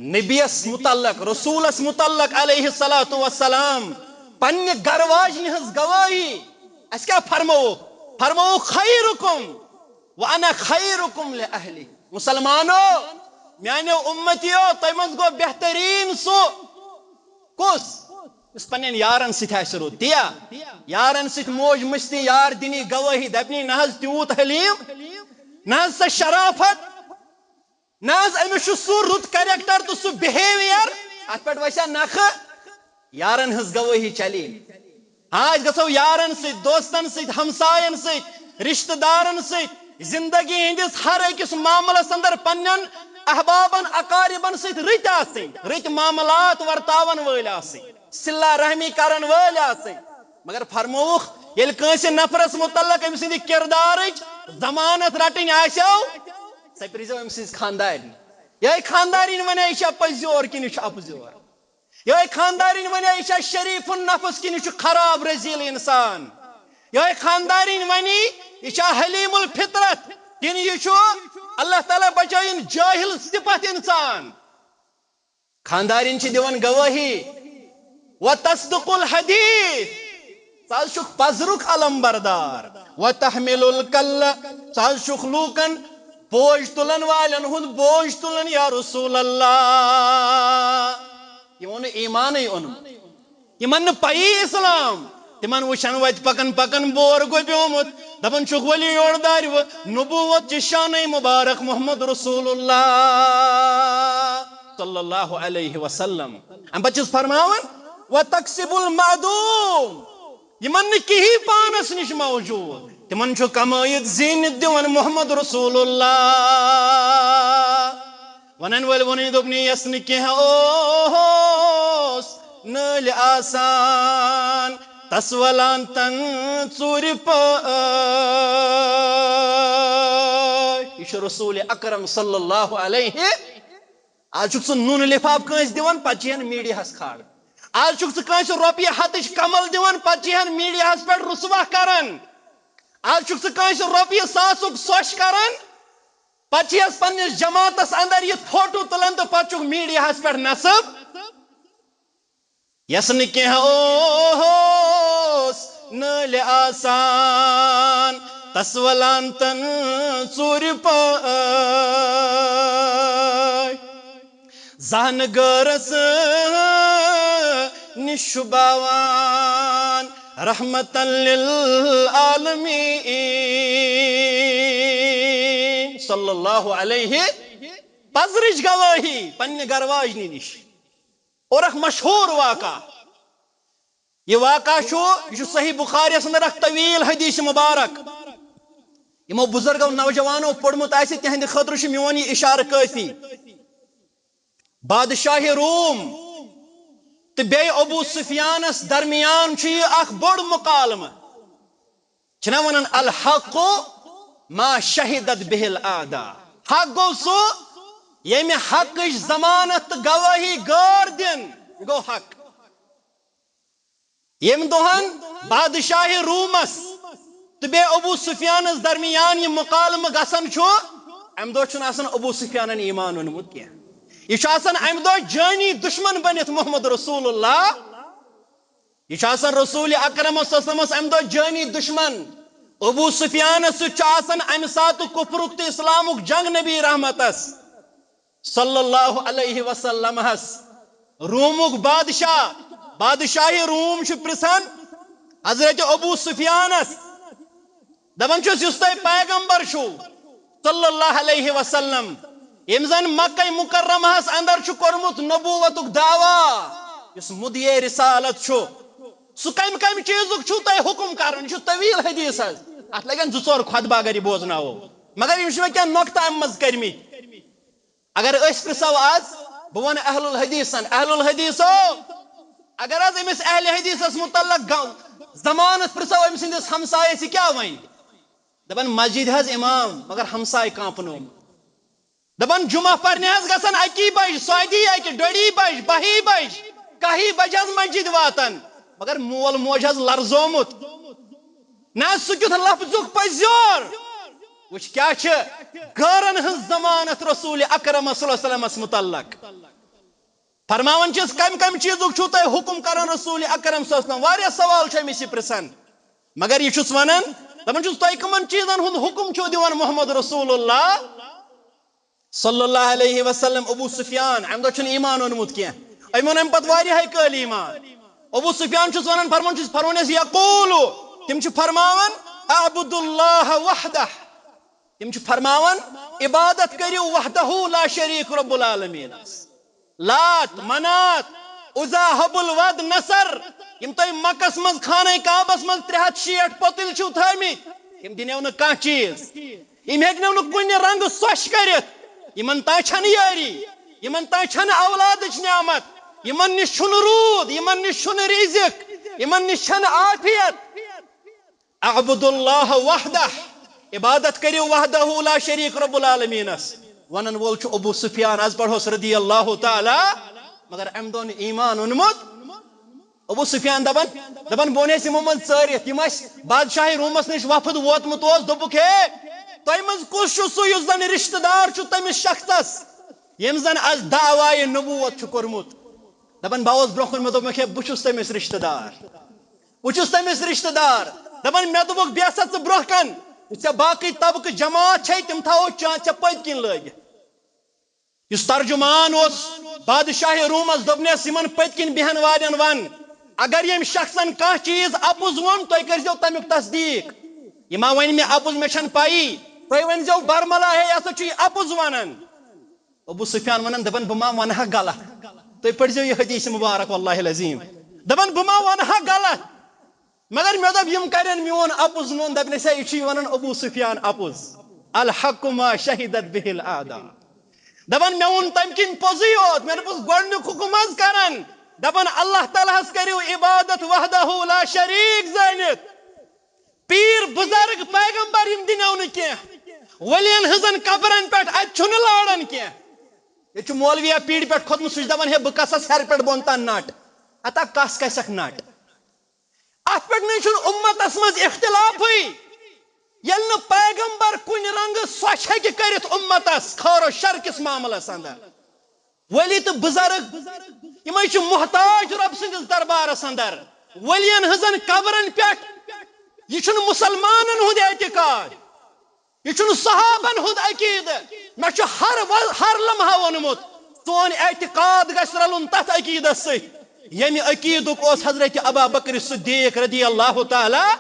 نبیس متعلق، رسولس متعلق علیہ الصلوۃ والسلام پننہِ گرٕ واجنہِ ہٕنٛز گوٲہی۔ اسہِ کیٛاہ فرمووُکھ؟ فرمووُکھ، خیرکم وانا خیرکم لاہلی۔ مسلمانو، میانیو امتیو، تۄہہِ منٛز گوٚو بہتریٖن سُہ۔ کُس؟ یُس پننٮ۪ن یارن سۭتۍ آسہِ رُت۔ تِیا؟ یارن سۭتۍ موج مستی، یار دِنی گوٲہی، دپنی نہ حظ تیوٗت حلیم، نہ حظ سۄ شرافت، نہ حظ، أمِس چھُ سُہ رُت character تہٕ سُہ behaviour، اتھ پٮ۪ٹھ وسیا نکھٕ؟ یارن ہٕنٛز گوٲہی چلی۔ ہاں، أسۍ گژھو یارن سۭتۍ، دوستن سۭتۍ، ہمساین سۭتۍ، رشتہٕ دارن سۭتۍ، زندگی ہٕنٛدِس ہر أکِس معاملس اندر پننٮ۪ن احبابن، اقاربن سۭتۍ رٕتۍ آسٕنۍ، رٕتۍ معاملات ورتاون وٲلۍ آسٕنۍ، صلہ رحمی کرن وٲلۍ آسٕنۍ۔ مگر فرمووُکھ، ییٚلہِ کٲنٛسہِ نفرس متعلق أمۍ سٕنٛدِ کردارٕچ ضمانت رٹٕنۍ آسٮ۪و، سۄ پرٛژھزیو أمۍ سٕنٛز خانٛدارِنۍ۔ یِہوٚے خانٛدارِنۍ ونہِ، یہِ چھا پٔزۍ یور کِنہٕ یہِ چھُ اپُز یور؟ یِہوٚے خانٛدارِنۍ ونہِ، یہِ چھا شریٖف النفس کِنہٕ یہِ چھُ خراب رذیل انسان؟ یِہوٚے خانٛدارِنۍ ونہِ، یہِ چھا حلیم الفطرت کِنہٕ یہِ چھُ، اللہ تعالیٰ بچٲیِن، جٲہِل صفت انسان؟ خانٛدارِنۍ چھِ دِوان گوٲہی، وتصدق الحدیث، ژٕ حظ چھُکھ پزرُک علم بردار، وتحمل الکل، ژٕ حظ چھُکھ لوٗکن بوج تُلن والٮ۪ن ہُنٛد بوج تُلان، یا رسول اللہ۔ یِمو نہٕ ایمانٕے اوٚنمُت، یِمن نہٕ پَیی اسلام، تِمن وٕچھن وتہِ پکان پکان بور گوٚبیومُت، دپان چھُکھ، ؤلِو یورٕ دارِ وۄنۍ، نبوت چہِ شانَے مبارک محمد رسول اللہ صلی اللہ علیہ وسلم۔ امہِ پتہٕ چھُس فرماوان، وتکسب المعدوم، یِمن نہٕ کِہی پانس نِش موجود، تِمن چھُ کمٲیِتھ زیٖنِتھ دِوان محمد رسول اللہ۔ ونن وٲلۍ ووٚنُے، دوٚپنُے، یَس نہٕ کینٛہہ اوس نٲلۍ آسان، تس ولان تن ژوٗرِ پٲٹھۍ۔ یہِ چھُ رسول اکرم صلی اللہ علیہ۔ آز چھُکھ ژٕ نوٗنہٕ لفاف کٲنٛسہِ دِوان، پتہٕ چھِ ہن میٖڈیاہس کھالان۔ آز چھُکھ ژٕ کٲنٛسہِ رۄپیہِ ہتٕچ کمل دِوان، پتہٕ چھِ ہن میٖڈیاہس پٮ۪ٹھ رسوا کران۔ آز چھُکھ ژٕ کٲنٛسہِ رۄپیہِ ساسُک سۄچھ کران، پتہٕ چھِ یس پننِس جماعتس اندر یہِ فوٹو تُلان تہٕ پتہٕ چھُکھ میٖڈیاہس پٮ۪ٹھ نصب۔ یس نہٕ کینٛہہ اوس نٲلہِ آسان، تس ولان تن ژوٗرِ پٲٹھۍ۔ زانہٕ غٲرس نِش چھُ باوان رحمتن للعالمین۔ صلی اللہ علیہ۔ پزرٕچ گوٲہی پننہِ گرواجنہِ نِش۔ اور اکھ مشہوٗر واقعہ۔ یہِ واقعہ چھُ، یہِ چھُ صحیح بخاریَس اندر اکھ طویل حدیث مبارک۔ یِمو بُزرگو نوجوانو پوٚرمُت آسہِ، تِہنٛدِ خٲطرٕ چھُ میون یہِ اِشارٕ کٲفی۔ بادشاہ روم تہٕ بیٚیہِ ابو سفیانس درمیان چھُ یہِ اکھ بوٚڑ مُکالمہٕ۔ چھِنہ ونان، الحق ما شہدت بہ الاعداء۔ حق گوٚو سُہ، ییٚمہِ حقٕچ ضمانت تہٕ گوٲہی غٲر دِن، یہِ گوٚو حق۔ ییٚمہِ دۄہن بادشاہ رومس تہٕ بیٚیہِ ابو سفیانس درمیان یہِ مُکالمہٕ گژھان چھُ، امہِ دۄہ چھُنہٕ آسان ابو سفیانن ایمان اوٚنمُت کینٛہہ۔ یہِ چھُ آسان امہِ دۄہ جٲنی دشمن بٔنِتھ محمد رسول اللہ۔ یہِ چھُ آسان رسول اکرم صلی اللہ علیہ وسلمس امہِ دۄہ جٲنی دشمن۔ ابو سفیانس سۭتۍ چھُ آسان امہِ ساتہٕ کفرُک تہٕ اسلامُک جنگ نبی رحمتس صلی اللہ علیہ وسلمس۔ رومُک بادشاہ، بادشاہ روم چھُ پرژھان حضرت ابو سفیانس، دپان چھُس، یُس تۄہہِ پیغمبر چھُو صلی اللہ علیہ وسلم، ییٚمۍ زن مکہ مکرمہس اندر چھُ کوٚرمُت نبوتُک دعویٰ، یُس مدعی رسالت چھُ، سُہ کمہِ کمہِ چیٖزُک چھُو تۄہہِ حکم کران؟ یہِ چھُ طویل حدیث حظ، اتھ لگن زٕ ژور خطبہ اگر یہِ بوزناوو، مگر یِم چھِ مےٚ کینٛہہ نۄقطہٕ امہِ منٛز کٔرمٕتۍ۔ اگر أسۍ پرژھو آز، بہٕ ونہٕ اہل الحدیثن، اہل الحدیثو، اگر حظ أمِس اہل حدیثس متعلق گا-، ضمانت پرژھو أمۍ سٕنٛدِس ہمسایس، یہِ کیٛاہ ونہِ؟ دپان مسجد حظ امام، مگر ہمسایہِ کانٛپنومُت۔ دپان جمعہ پرنہِ حظ گژھان اکی بجہِ، سۄدی اکہِ، ڈۄڈی بجہِ، بہی بجہِ، کاہی بجہِ حظ مسجد واتان، مگر مول موج حظ لرزومُت۔ نہ، سُہ کیُتھ لفظُک پزیور۔ وٕچھ کیٛاہ چھِ غٲرن ہٕنٛز ضمانت رسول اکرم صلی اللہ علیہ وسلمس متعلق۔ فرماوان چھِس، کمہِ کمہِ چیٖزُک چھُو تۄہہِ حکم کران رسول اکرم صلی اللہ علیہ وسلم؟ واریاہ سوال چھِ أمِس یہِ پرژھان، مگر یہِ چھُس ونان، دپان چھُس، تۄہہِ کٕمن چیٖزن ہُنٛد حکم چھُو دِوان محمد رسول اللہ؟ صلی اللہ علیہ وسلم، ابو سفیان، امہِ دۄہ چھُنہٕ ایمان اوٚنمُت کینٛہہ۔ أمۍ اوٚن امہِ پتہٕ واریاہے کٲلۍ ایمان۔ ابو سفیان چھُس ونان، فرمان چھُس، فرمان ٲسۍ یقول، تِم چھِ فرماوان، اعبد اللہ وحدہ۔ تِم چھِ فرماوان، عبادت کٔرِو وحدہ لا شریک رب العالمینس۔ لات، منات، عزا، حبل، ود، نصر، یِم تۄہہِ مکس منٛز خانہ کعبس منٛز ترٛےٚ ہتھ شیٹھ پۄتٕلۍ چھِو تھٲومٕتۍ، یِم دِنو نہٕ کانٛہہ چیٖز، یِم ہیٚکنو نہٕ کُنہِ رنٛگہٕ سۄچھ کٔرِتھ۔ یِمن تام چھنہٕ یٲری، یِمن تام چھنہٕ اولادٕچ نعمت، یِمن نِش چھُنہٕ روٗد، یِمن نِش چھُنہٕ رِزِق، یِمن نِش چھنہٕ عافیت۔ اعبدوا اللہ وحدہ، عبادت کٔرِو وحدہ لا شریک رب العالمینس۔ ونن وول چھُ ابو سفیان، از پرہوس رضی اللہ تعالی، مگر امہِ دۄہ نہٕ ایمان اوٚنمُت۔ ابو سفیان دپان، دپان بہٕ اوٚنُس یِمو منٛز ژٲرِتھ، یِم اسہِ بادشاہ رومس نِش وفد ووتمُت اوس، دوٚپُکھ ہے، تۄہہِ منٛز کُس چھُ سُہ یُس زن رشتہٕ دار چھُ تٔمِس شخصس، ییٚمۍ زن از دعوایہِ نبوت چھُ کوٚرمُت؟ دپان بہٕ آوُس برونٛہہ کُن، مےٚ دوٚپ مےٚ کیٛاہ بہٕ چھُس تٔمِس رشتہٕ دار۔ بہٕ چھُس تٔمِس رشتہٕ دار۔ دپان مےٚ دوٚپُکھ بیٚہہ سا ژٕ برونٛہہ کن، یُس ژےٚ باقٕے طبقہٕ جماعت چھے تِم تھاوو چا-، ژےٚ پٔتۍ کِنۍ لٲگِتھ۔ یُس ترجمان اوس بادشاہ رومس، دوٚپنس یِمن پٔتۍ کِنۍ بیٚہن والٮ۪ن ون، اگر ییٚمۍ شخصن کانٛہہ چیٖز اپُز ووٚن تُہۍ کٔرۍزیو تمیُک تصدیٖق۔ یہِ ما ونہِ مےٚ اپُز، مےٚ چھنہٕ پَیی، تُہۍ ؤنۍزیو برملا ہے یہِ ہسا چھُ یہِ اپُز ونان۔ ابو سفیان ونان، دپان بہٕ ما ونہٕ ہا غلط؟ تُہۍ پٔرزیو یہِ حدیث مبارک واللہ العظیم۔ دپان بہٕ ما ونہٕ ہا غلط؟ مگر مےٚ دوٚپ یِم کرن میون اپُز نوٚن، دپنس ہے یہِ چھُے ونان ابو سفیان اپُز۔ الحق ما شہدت بہ الاعداء۔ دپان مےٚ ووٚن تمہِ کِنۍ پوٚزُے یوت، مےٚ دوٚپُس گۄڈنیُک حُکم حظ کران، دپان اللہ تعالیٰ ہس کٔرِو عبادت وحدہ لا شریک زٲنِتھ۔ پیٖر بُزرگ پیغمبر یِم دِنو نہٕ کینٛہہ، ؤلین ہٕنٛزن قبرن پٮ۪ٹھ، اتہِ چھُنہٕ لاران کینٛہہ۔ ییٚتہِ چھُ مولویا پیٖرِ پٮ۪ٹھ کھوٚتمُت، سُہ چھُ دپان ہے بہٕ کسس ہیرِ پٮ۪ٹھ بۄن تام نٹ، اتا کس کسکھ نٹ؟ اتھ پٮ۪ٹھ نَے چھُنہٕ اُمتس منٛز اختلافٕے۔ ییٚلہِ نہٕ پیغمبر کُنہِ رنگہٕ سۄچھ ہیٚکہِ کٔرِتھ اُمتس خٲر و شر کِس معاملس اندر۔ ولی تہٕ بُزرگ، یِمے چھِ محتاج رۄب سٕنٛدِس دربارس اندر۔ ولین ہٕنٛزن قبرن پٮ۪ٹھ، یہِ چھُنہٕ مُسلمانن ہُنٛد اعتقاد، یہِ چھُنہٕ صحابن ہُنٛد عقیدٕ، مےٚ چھُ ہر و-، ہر لمحہ ووٚنمُت، سون اعتقاد گژھِ رلُن تتھ عقیدس سۭتۍ، ییٚمہِ عقیدُک اوس حضرت ابا بکر صدیق رضی اللہ تعالیٰ۔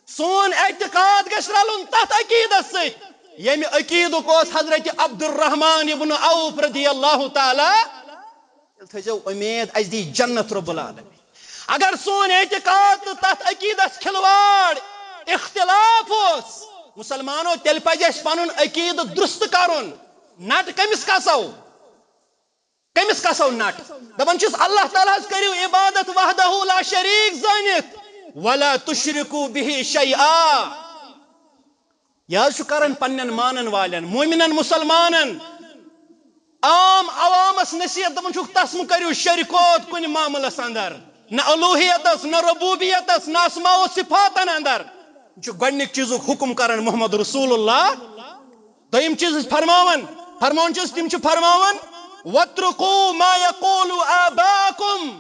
سون اعتقاد گژھِ رلُن تتھ عقیدس سۭتۍ، ییٚمہِ عقیدُک اوس حضرت عبدالرحمان ابن عوف رضی اللہ تعالیٰ۔ تیٚلہِ تھٲیزیو اُمید، اسہِ دی جنت رب العالمین۔ اگر سون اعتقاد تہٕ تتھ عقیدس کھلواڑ، اختلاف اوس، مسلمانو، تیٚلہِ پزِ اسہِ پنُن عقیدٕ درست کرُن۔ نٹ کٔمِس کسو؟ کٔمِس کسو نٹ؟ دپان چھِس اللہ تعالیٰ ہس کٔرِو عبادت وحدہ لا شریک زٲنِتھ، ولا تشرکوا بہ شیئا۔ یہِ حظ چھُ کران پننٮ۪ن مانن والٮ۪ن، مومنن، مسلمانن، عام عوامس نصیحت، دپان چھُکھ تس مہٕ کٔرِو شرکوت کُنہِ معاملس اندر، نہ الوہیتس، نہ ربوبیتس، نہ اسماء و صفاتن اندر۔ یہِ چھُ گۄڈنیُک چیٖزُک حکم کران محمد رسول اللہ۔ دوٚیِم چیٖز فرماوان، فرماوان چھِس، تِم چھِ فرماوان، وَاترُکُوا مَا یَقُولُ آبَاؤُکُم۔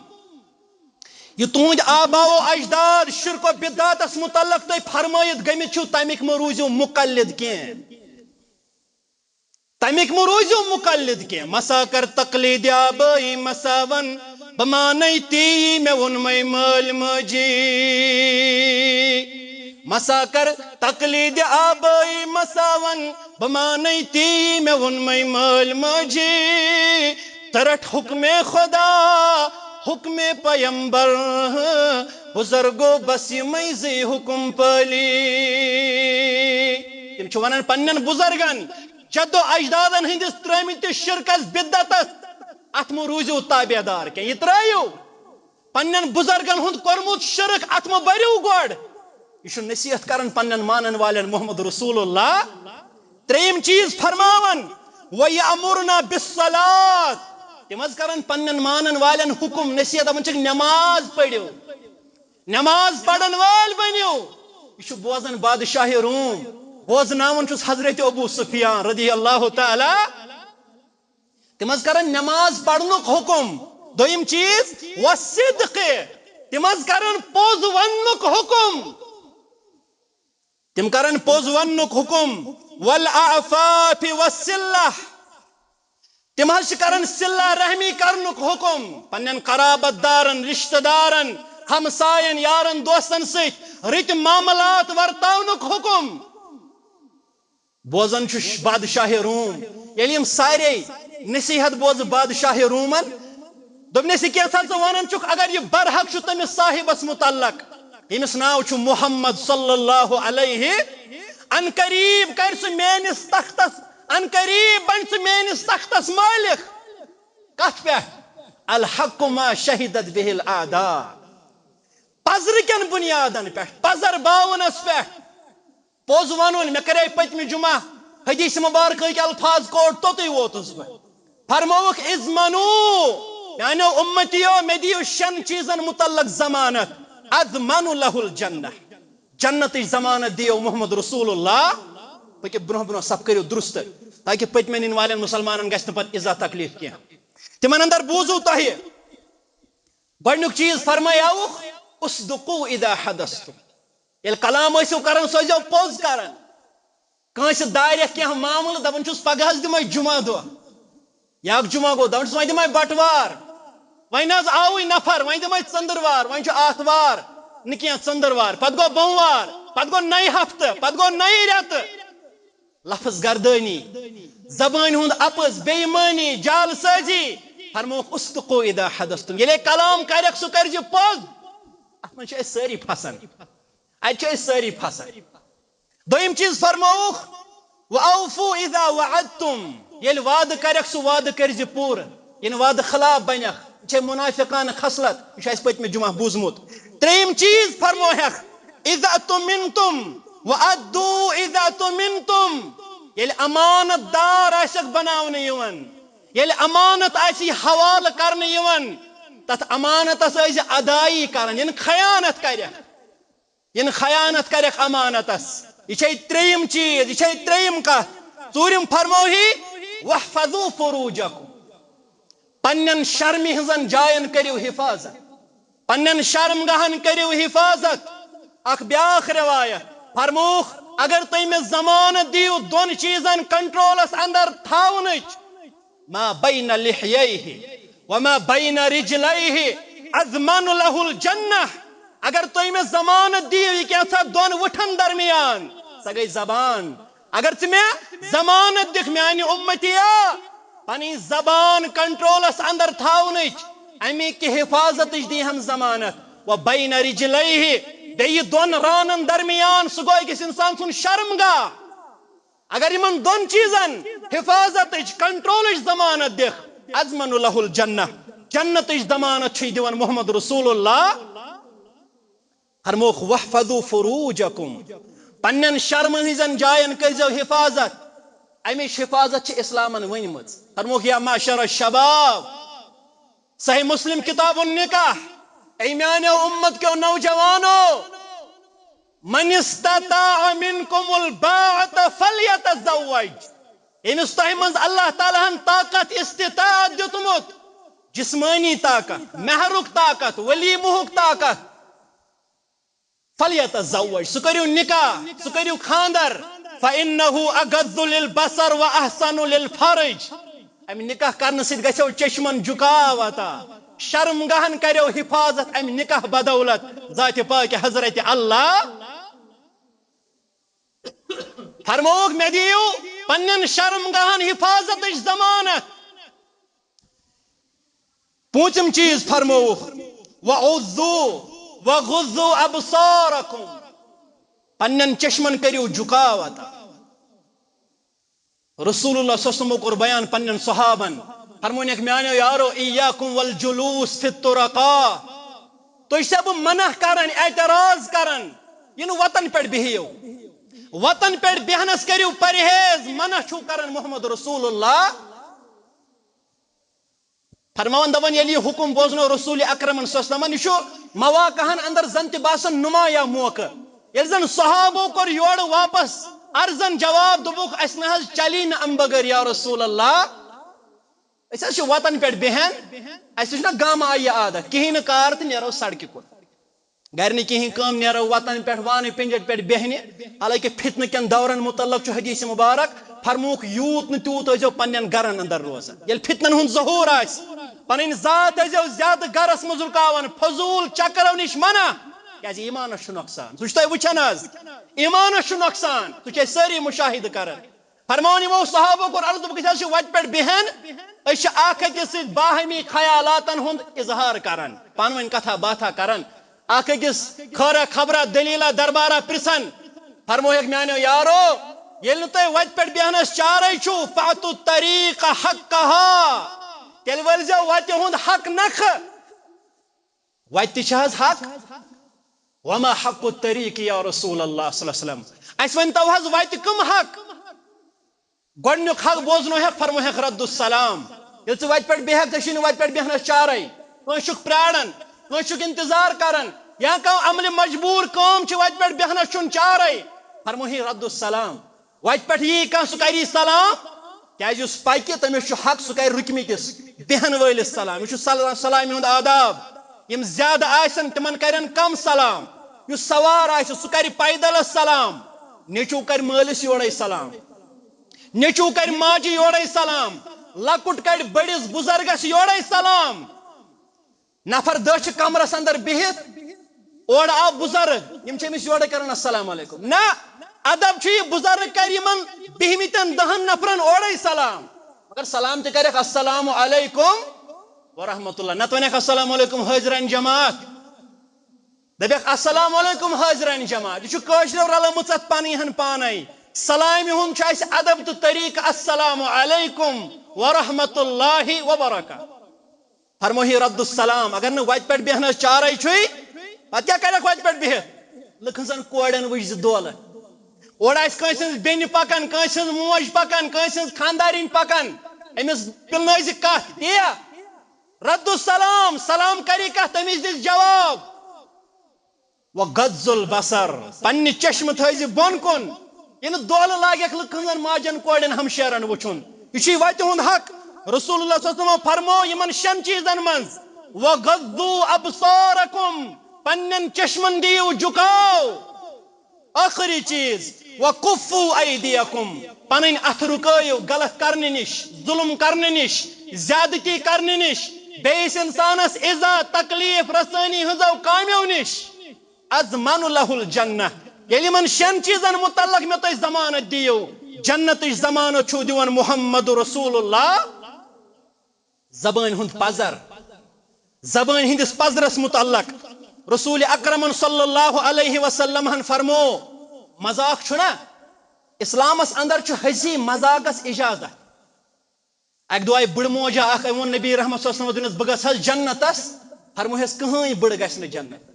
یہِ تُہُنٛدۍ آبا و اجداد شرک و بدعتس متعلق تۄہہِ فرمٲیِتھ گٔمٕتۍ چھِو، تَمِکۍ مہٕ روٗزِو مُقلِد کینٛہہ۔ تَمِکۍ مہٕ روٗزِو مُقلِد کینٛہہ۔ مَسا کر تقلید آبٲیی مَسا وَن، بہٕ مانَے تی مےٚ ووٚنمَے مٲلۍ مٲجی۔ مَسا کر تقلید آبٲیی مَسا وَن، بہٕ مانَے تی مےٚ ووٚنمَے مٲلۍ مٲجی۔ تہٕ رَٹ حُکمِ خدا، حُکمِ پیمبر، بُزرگو بس یِمَے زٕے حُکُم پٲلی۔ تِم چھِ وَنان پننٮ۪ن بُزرگن، جدو اجدادن ہٕنٛدِس ترٲومٕتِس شرکس، بدعتس، اتھ مہٕ روٗزِو تابع دار کینٛہہ۔ یہِ ترٲیِو۔ پننٮ۪ن بُزرگن ہُنٛد کوٚرمُت شرک، اتھ مہٕ بٔرِو گۄڈٕ۔ یہِ چھُ نصیحت کران پننٮ۪ن مانن والٮ۪ن محمد رسول اللہ۔ ترٛیٚیِم چیٖز فرماوان، وَیَأْمُرُنَا بِالصَّلَاةِ۔ تِم حظ کران پننٮ۪ن مانن والٮ۪ن حُکُم، نصیحت، دپان چھِکھ، نماز پٔرِو، نماز پرن وٲلۍ بٔنِو۔ یہِ چھُ بوزان بادشاہ روم، بوزناوان چھُس حضرت ابو سفیان رضی اللہ تعالیٰ۔ تِم حظ کران نماز پرنُک حُکُم۔ دوٚیِم چیٖز، وَالصِّدْقِ، تِم حظ کران پوٚز وننُک حُکُم۔ تِم کرن پوٚز وننُک حُکُم، وَالْعَفَافِ وَالصِّلَةِ۔ تِم حظ چھِ کران صلہ رحمی کرنُک حُکُم، پننٮ۪ن قرابت دارن، رشتہٕ دارن، ہمساین، یارن، دوستن سۭتۍ رٕتۍ معاملات ورتاونُک حُکُم۔ بوزان چھُ ش-، بادشاہ روم، ییٚلہِ یِم سارے نصیحت بوزٕ بادشاہ رومن، دوٚپنَس، یہِ کینٛژھا ژٕ وَنان چھُکھ، اگر یہِ برحق چھُ تٔمِس صاحبَس مُتعلق، ییٚمِس ناو چھُ محمد صلی اللہ علیہ، ان قریب کرِ سُہ میٲنِس تختس، ان قریب بنہِ سُہ میٲنِس تختس مٲلِک۔ کتھ پٮ۪ٹھ؟ الحق ما شہدت بہ الاعداء۔ پزرٕ کٮ۪ن بُنیادن پٮ۪ٹھ، پزر باونس پٮ۪ٹھ۔ پوٚز ونُن، مےٚ کرے پٔتمہِ جمعہ حدیث مبارکٕکۍ الفاظ quote، توٚتُے ووتُس بہٕ۔ فرمووُکھ، اضمنوا، میانیو امتیو، مےٚ دِیِو شٮ۪ن چیٖزن متعلق ضمانت۔ اضمن لہ الجنہ، جنتٕچ ضمانت دِیو محمد رسول اللہ۔ پٔکِو برونٛہہ برونٛہہ، صف کٔرِو درست، تاکہِ پٔتمٮ۪ن یِنہٕ والٮ۪ن مسلمانن گژھِ نہٕ پتہٕ اِزا تکلیف کینٛہہ۔ تِمن اندر بوٗزِو تۄہہِ۔ گۄڈٕنیُک چیٖز فرمایاوُکھ، اصدقوا اذا حدثتم۔ ییٚلہِ کلام ٲسِو کران، سُہ ٲسۍزیو پوٚز کران۔ کٲنٛسہِ دارٮ۪تھ کینٛہہ معاملہٕ، دپان چھُس، پگاہ حظ دِمے جمعہ دۄہ۔ یا اکھ جمعہ گوٚو، دپان چھُس، وۄنۍ دِمے بٹوار، وۄنۍ نہ حظ آوُے نفر، وۄنۍ دِمے ژٔندٕروار، وۄنۍ چھُ آتھوار، نہٕ کینٛہہ، ژٔندٕروار، پتہٕ گوٚو بوموار، پتہٕ گوٚو نَیہِ ہفتہٕ، پتہٕ گوٚو نَیہِ رٮ۪تہٕ۔ لفظ گردٲنی، زبٲنۍ ہُنٛد اپُز، بے ایمٲنی، جعل سٲزی۔ فرمووُکھ، اصدقوا اذا حدثتم، ییٚلے کلام کرکھ، سُہ کرِ زِ پوٚز۔ اتھ منٛز چھِ أسۍ سٲری پھسان، اتہِ چھِ أسۍ سٲری پھسان۔ دوٚیِم چیٖز فرمووُکھ، واوفوا اذا وعدتم، ییٚلہِ وعدٕ کرکھ، سُہ وعدٕ کٔرۍ زِ پوٗرٕ، یعنی وعدٕ خلاف بنکھ۔ یہِ چھے منافقانہٕ خصلت، یہِ چھُ اَسہِ پٔتمہِ جمعہ بوٗزمُت۔ ترٛیٚیِم چیٖز فرموہکھ، اذا تمنتم وادوا اذا تمنتم، ییٚلہِ امانت دار آسکھ بناونہٕ یِوان، ییٚلہِ امانت آسی حوالہٕ کرنہٕ یِوان، تتھ امانتس ٲسۍ ادایی کران، یعنی خیانت کرکھ۔ یِن خیانت کرکھ امانتس۔ یہِ چھے ترٛیٚیِم چیٖز، یہِ چھے ترٛیٚیِم کتھ۔ ژوٗرِم فرمووہی، واحفظوا فروجکم، پننٮ۪ن شرمہِ ہٕنٛزن جاین کٔرِو حفاظت، پننٮ۪ن شرم گاہن کٔرِو حفاظت۔ اکھ بیاکھ روایت فرمووُکھ، اگر تُہۍ مےٚ ضمانت دِیِو دۄن چیٖزن کنٹرولس اندر تھاونٕچ، ما بین لحییہ وما بین رجلیہ اضمن لہ الجنہ۔ اگر تُہۍ مےٚ ضمانت دِیِو، یہِ کینٛژھا دۄن وُٹھن درمیان، سۄ گٔے زبان۔ اگر ژٕ مےٚ ضمانت دِکھ، میانہِ امتیا، پنٕنۍ زبان کنٹرولس اندر تھاونٕچ، امی کہِ حفاظتٕچ دی ہم ضمانت۔ و بین رجلیہ، بیٚیہِ دۄن رانن درمیان، سُہ گوٚو أکِس انسان سُنٛد شرمگاہ۔ اگر یِمن دۄن چیٖزن حفاظتٕچ، کنٹرولٕچ ضمانت دِکھ، اضمن لہ الجنہ، جنتٕچ ضمانت چھُے دِوان محمد رسول اللہ۔ فرمووُکھ، واحفظوا فروجکم، پننٮ۪ن شرمن ہٕنٛزن جاین کٔرۍزیو حفاظت۔ اَمِچ حفاظت چھِ اسلامن ؤنمٕژ۔ فرمووُکھ، یا معشر الشباب، صحیح مسلم کتاب النکاح، اے میانیو امت کیو نوجوانو، من استطاع منکم الباءۃ فلیتزوج، ییٚمِس تۄہہِ منٛز اللہ تعالیٰ ہن طاقت، استطاعت دیُتمُت، جسمٲنی طاقت، مہرُک طاقت، ولیمہُک طاقت، فلیتزوج، سُہ کٔرِو نکاح، سُہ کٔرِو خاندر، فإنه أغض للبصر وأحصن للفرج، امہِ نکاح کرنہٕ سۭتۍ گژھیو چشمن جُکاو عطا، شرمگاہن کریو حفاظت امہِ نکاح بدولت ذاتِ پاکِ حضرت اللہ۔ فرمووُکھ، مےٚ دِیِو پننٮ۪ن شرمگاہن حفاظتٕچ ضمانت۔ پوٗنٛژِم چیٖز فرمووُکھ، وغضوا، وغضوا ابصارکم، پننٮ۪ن چشمن کٔرِو جُکاو عطا۔ رسول اللہ صلی اللہ علیہ وسلمو کوٚر بیان پننٮ۪ن صحابن، فرمونکھ، میانیو یارو، ایاکم والجلوس فی الطرقاء، تُہۍ چھُسا بہٕ منع کران، اعتراض کران، یِنہٕ وتن پٮ۪ٹھ بِہِو، وتن پٮ۪ٹھ بیہنس کٔرِو پرہیز، منع چھُو کران محمد رسول اللہ۔ فرماوان دپان، ییٚلہِ یہِ حُکم بوزنو رسول اکرمن صلی اللہ علیہ وسلمن، یہِ چھُ مواقعہن اندر زن تہِ باسان نمایاں موقعہٕ۔ ییٚلہِ زن صحابو کوٚر یورٕ واپس عرضن جواب، دوٚپُکھ، اسہِ نہ حظ چلی نہٕ امہِ بغٲر یا رسول اللہ۔ أسۍ حظ چھِ وتن پٮ۪ٹھ بیہن، اسہِ چھُنہ گامہٕ آیہِ یہِ عادت، کہیٖنۍ نہٕ کار تہٕ نیرو سڑکہِ کُن۔ گرِ نہٕ کِہیٖنۍ کٲم، نیرو وتن پٮ۪ٹھ وانہٕ پِنجن پٮ۪ٹھ بیہنہِ۔ حالانکہ فتنہٕ کٮ۪ن دورن متعلق چھُ حدیث مبارک، فرمووُکھ، یوٗت نہٕ تیوٗت ٲسۍزیو پننٮ۪ن گرن اندر روزان۔ ییٚلہِ فتنن ہُنٛد ظہور آسہِ، پنٕنۍ ذات ٲسۍزیو زیادٕ گرس منٛز رُکاوان، فضوٗل چکرو نِش منع، کیازِ ایمانس چھُ نۄقصان۔ سُہ چھُ تۄہہِ وٕچھان از، ایمانس چھُ نۄقصان، سُہ چھِ أسۍ سٲری مُشاہدٕ کران۔ فرماوان یِمو صحابو کوٚر عرض، دوٚپُکھ، أسۍ حظ چھِ وَتہِ پٮ۪ٹھ بیٚہن، أسۍ چھِ اکھ أکِس سۭتۍ باہمی خیالاتن ہُنٛد اظہار کران، پانہٕ ؤنۍ کتھا باتھا کران، اکھ أکِس خٲرا خبرا دٔلیٖلا دربارا پرژھان۔ فرمووُکھ، میانیو یارو، ییٚلہِ نہٕ تۄہہِ وَتہِ پٮ۪ٹھ بیٚہنس چارے چھُو، فاتو طریق حقہا، تیٚلہِ ؤلزیو وَتہِ ہُنٛد حق نکھٕ۔ وَتہِ تہِ چھِ حظ حق؟ وما حق الطریق یا رسول اللہ صلی اللہ علیہ وسلم؟ اَسہِ ؤنۍ تو حظ، وَتہِ کٕم حق؟ گۄڈٕنیُک حق بوزنو ہٮ۪کھ، فرمو ہٮ۪کھ رد السلام۔ ییٚلہِ ژٕ وَتہِ پٮ۪ٹھ بیٚہکھ، ژےٚ چھُے نہٕ وَتہِ پٮ۪ٹھ بیٚہنَس چارَے۔ کٲنٛسہِ چھُکھ پرٛاران، کٲنٛسہِ چھُکھ اِنتظار کَران، یا کانٛہہ عملہِ مجبوٗر کٲم چھِ، وَتہِ پٮ۪ٹھ بیٚہنَس چھُنہٕ چارَے۔ فرمو ہے رد السلام۔ وَتہِ پٮ۪ٹھ یی کانٛہہ، سُہ کَری سلام، کیٛازِ یُس پَکہِ، تٔمِس چھُ حق، سُہ کَرِ رُکمٕتِس بیٚہَن وٲلِس سلام۔ یہِ چھُ سل-، سلامہِ ہُنٛد آداب۔ یِم زیادٕ آسن، تِمن کَرن کم سلام۔ یُس سوار آسہِ، سُہ کَرِ پیدلَس سلام۔ نیٚچوٗ کَرِ مٲلِس یورَے سلام۔ نیٚچوٗ کَرِ ماجہِ یورَے سلام۔ لۄکُٹ کَرِ بٔڑِس بُزرگس یورَے سلام۔ نفر دَہ چھِ کمرس اندر بِہِتھ، اورٕ آو بُزرگ، یِم چھِ أمِس یورَے کران السلام علیکم۔ نہ، ادب چھُ، یہِ بُزرگ کَرِ یِمن بِہمٕتٮ۪ن دَہن نفرن اورَے سلام، مگر سلام تہِ کَرٮ۪کھ السلام علیکم ورحمۃ اللہ، نتہٕ وَنٮ۪کھ السلام علیکم حٲضِرانِ جماعت۔ دَپٮ۪کھ، "السلام علیکم حٲضِرانِ جماعت۔" یہِ چھُ کٲشرٮ۪و رَلٲومٕژ اَتھ پَنٕنۍ ہَن پانَے۔ سلامہِ ہُنٛد چھُ اَسہِ ادب تہٕ طریٖقہٕ، "السلام علیکم ورحمۃ اللہ وبرکاتہ۔" فرموہی رد السلام۔ اگر نہٕ وَتہِ پٮ۪ٹھ بیٚہنَس چارَے چھُے، پَتہٕ کیٛاہ کَرٮ۪کھ وَتہِ پٮ۪ٹھ بِہِتھ؟ لُکھ ہٕنٛزَن کورٮ۪ن وٕچھ زِ دولہٕ۔ اورٕ آسہِ کٲنٛسہِ ہٕنٛز بیٚنہِ پَکان، کٲنٛسہِ ہٕنٛز موج پَکان، کٲنٛسہِ ہٕنٛز خانٛدارِنۍ پَکان، أمِس پِلنٲوۍ زِ کَتھ، تی یا؟ رد السلام، سلام کَری کَتھ، تٔمِس دِژ جواب۔ وغض البصر، پننہِ چشمہٕ تھٲیزِ بۄن کُن، یہِ نہٕ دولہٕ لاگٮ۪کھ لُکہٕ ہٕنٛزن ماجن کورٮ۪ن ہمشیرن وٕچھُن۔ یہِ چھُے وتہِ ہُنٛد حق۔ رسول اللہ صلی اللہ علیہ وسلم فرمو یِمن شٮ۪ن چیٖزن منٛز، وغضوا ابصارکم، پننٮ۪ن چشمن دِیِو جُکاو۔ ٲخری چیٖز، وکفوا ایدیکم، پنٕنۍ اتھٕ رُکٲیِو غلط کرنہٕ نِش، ظلم کرنہٕ نِش، زیادتی کرنہٕ نِش، بیٚیِس انسانس ایذا تکلیف رسٲنی ہٕنٛزو کامیو نِش۔ اضمن لہ الجنہ، ییٚلہِ یِمن شٮ۪ن چیٖزن متعلق مےٚ تۄہہِ ضمانت دِیِو جنتٕچ، ضمانت چھُو دِوان محمد رسول اللہ۔ زبٲنۍ ہُنٛد پزر، زبٲنۍ ہٕنٛدِس پزرس متعلق رسول اکرمن صلی اللہ علیہ وسلم ہن فرمو، مذاق چھُنا، اسلامس اندر چھُ ہسی مذاقس اجازت۔ اکہِ دۄہ آیہِ بٕڑٕ موج اکھ، أمۍ ووٚن نبی رحمت صلی اللہ علیہ وسلم، دوٚپنس، "بہٕ گژھٕ حظ جنتس؟" فرموہس، "کٕہٕنۍ بٕڑٕ گژھِ نہٕ جنت۔"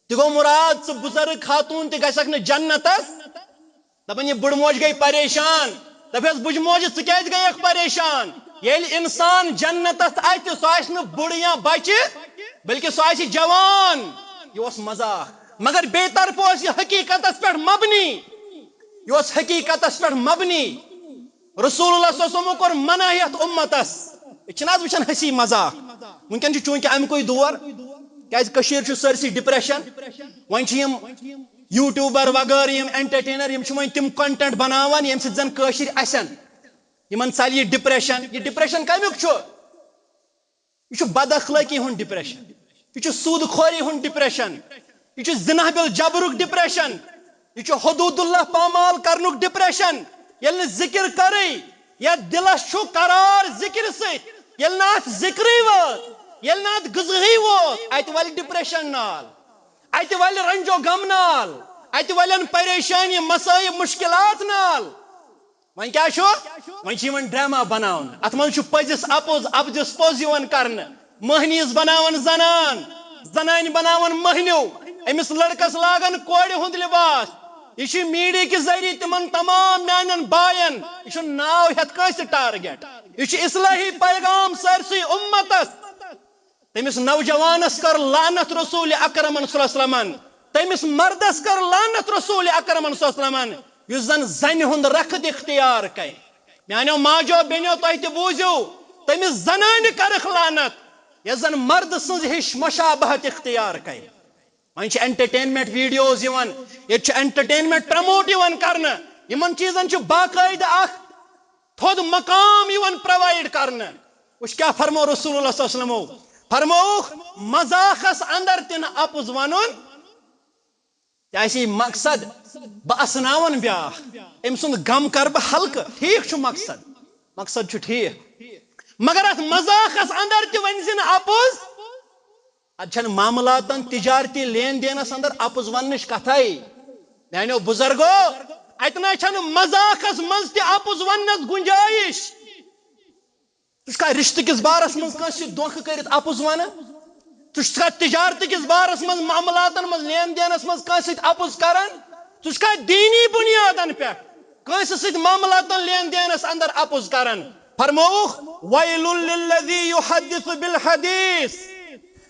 تہِ گوٚو مُراد، ژٕ بُزرگ خاتوٗن تہِ گژھکھ نہٕ جنتس؟ دپان، یہِ بٕڑٕ موج گٔے پریشان۔ دپٮ۪س، "بٕجہِ موجہِ، ژٕ کیٛازِ گٔیکھ پریشان؟ ییٚلہِ انسان جنتس آسہِ، سُہ آسہِ نہٕ بٕڑٕ یا بچہِ، بلکہِ سُہ آسہِ جوان۔" یہِ اوس مذاق، مگر بیٚیہِ طرفہٕ اوس یہِ حقیقتس پٮ۪ٹھ مبنی۔ یہِ اوس حقیقتس پٮ۪ٹھ مبنی۔ رسول اللہ صلی اللہ علیہ وسلمو کوٚر منع یتھ امتس۔ أسۍ چھِنہٕ آز وٕچھان ہسی مذاق۔ وٕنکیٚن چھُ چوٗنٛکہِ اَمہِ کُے دور، کیازِ کٔشیٖر چھُ سٲرسٕے ڈپریشن۔ وۄنۍ چھِ یِم یوٗٹیوٗبر وغٲرٕ، یِم انٹرٹینر، یِم چھِ وۄنۍ تِم کنٹینٹ بناوان، ییٚمہِ سۭتۍ زن کٲشِرۍ اسن، یِمن ژلہِ یہِ ڈپریشن۔ یہِ ڈپریشن کمیُک چھُ؟ یہِ چھُ بد اخلٲقی ہُنٛد ڈپریشن، یہِ چھُ سود خوری ہُنٛد ڈپریشن، یہِ چھُ زنا بل جبرُک ڈپریشن، یہِ چھُ حدود اللہ پامال کرنُک ڈپریشن۔ ییٚلہِ نہٕ ذکر کرٕے، یتھ دلس چھُ قرار ذکر سۭتۍ، ییٚلہِ نہٕ اتھ ذکرٕے وٲژ، ییٚلہِ نہٕ اتھ غذہٕے ووت، اتہِ ولہِ ڈپریشن نال، اتہِ ولہِ رنج و غم نال، اتہِ ولن پریشانی، مصائب، مشکلات نال۔ وۄنۍ کیٛاہ چھُ؟ وۄنۍ چھِ یِوان ڈرامہ بناونہٕ۔ اتھ منٛز چھُ پٔزِس اپُز، اپزِس پوٚز یِوان کرنہٕ۔ مٔہنی یس بناوان زنان، زنانہِ بناوان مٔہنیو، أمِس لڑکس لاگان کورِ ہُنٛد لباس۔ یہِ چھُ میٖڈیا کہِ ذٔریعہٕ تِمن تمام میانٮ۪ن باین، یہِ چھُ ناو ہٮ۪تھ کٲنٛسہِ ٹارگیٹ۔ یہِ چھُ اصلاحی پیغام سٲرسٕے امتس۔ تٔمِس نوجوانس کٔر لعنت رسول اکرمن صلی اللہ علیہ وسلمن، تٔمِس مردس کٔر لعنت رسول اکرمن صلی اللہ علیہ وسلمن، یُس زن زنہِ ہُنٛد رخت اختیار کرِ۔ میانیو ماجو بیٚنیو، تۄہہِ تہِ بوٗزِو، تٔمِس زنانہِ کٔرٕکھ لعنت، یۄس زن مرد سٕنٛز ہِش مشابہت اختیار کرِ۔ وۄنۍ چھِ انٹرٹینمنٹ ویڈیوز یِوان، ییٚتہِ چھُ انٹرٹینمنٹ پرموٹ یِوان کرنہٕ، یِمن چیٖزن چھُ باقٲعدٕ اکھ تھوٚد مقام یِوان پرووایڈ کرنہٕ۔ وٕچھ کیٛاہ فرمو رسول اللہ صلی اللہ علیہ وسلمو، فرمووُکھ، مذاقس اندر تہِ نہٕ اپُز ونُن، تہِ آسہِ یہِ مقصد، بہٕ اسناون بیٛاکھ، أمۍ سُنٛد غم کرٕ بہٕ ہلکہٕ۔ ٹھیٖک چھُ مقصد، مقصد چھُ ٹھیٖک، مگر اتھ مذاقس اندر تہِ ؤنۍ زِ نہٕ اپُز۔ اتھ چھنہٕ معاملاتن، تجارتی لین دینس اندر اپُز وننٕچ کتھے۔ میانیو بزرگو، اتہِ نہ چھنہٕ مذاقس منٛز تہِ اپُز وننس گنجائش۔ ژٕ چھُکھا رشتہٕ کِس بارس منٛز کٲنٛسہِ سۭتۍ دھوکہٕ کٔرِتھ اپُز ونان؟ ژٕ چھُکھا تجارتہٕ کِس بارس منٛز، معاملاتن منٛز، لین دینس منٛز کٲنٛسہِ سۭتۍ اپُز کران؟ ژٕ چھُکھا دینی بنیادن پٮ۪ٹھ کٲنٛسہِ سۭتۍ معاملاتن، لین دینس اندر اپُز کران؟ فرمووُکھ، "ویل للذی یحدث بالحدیث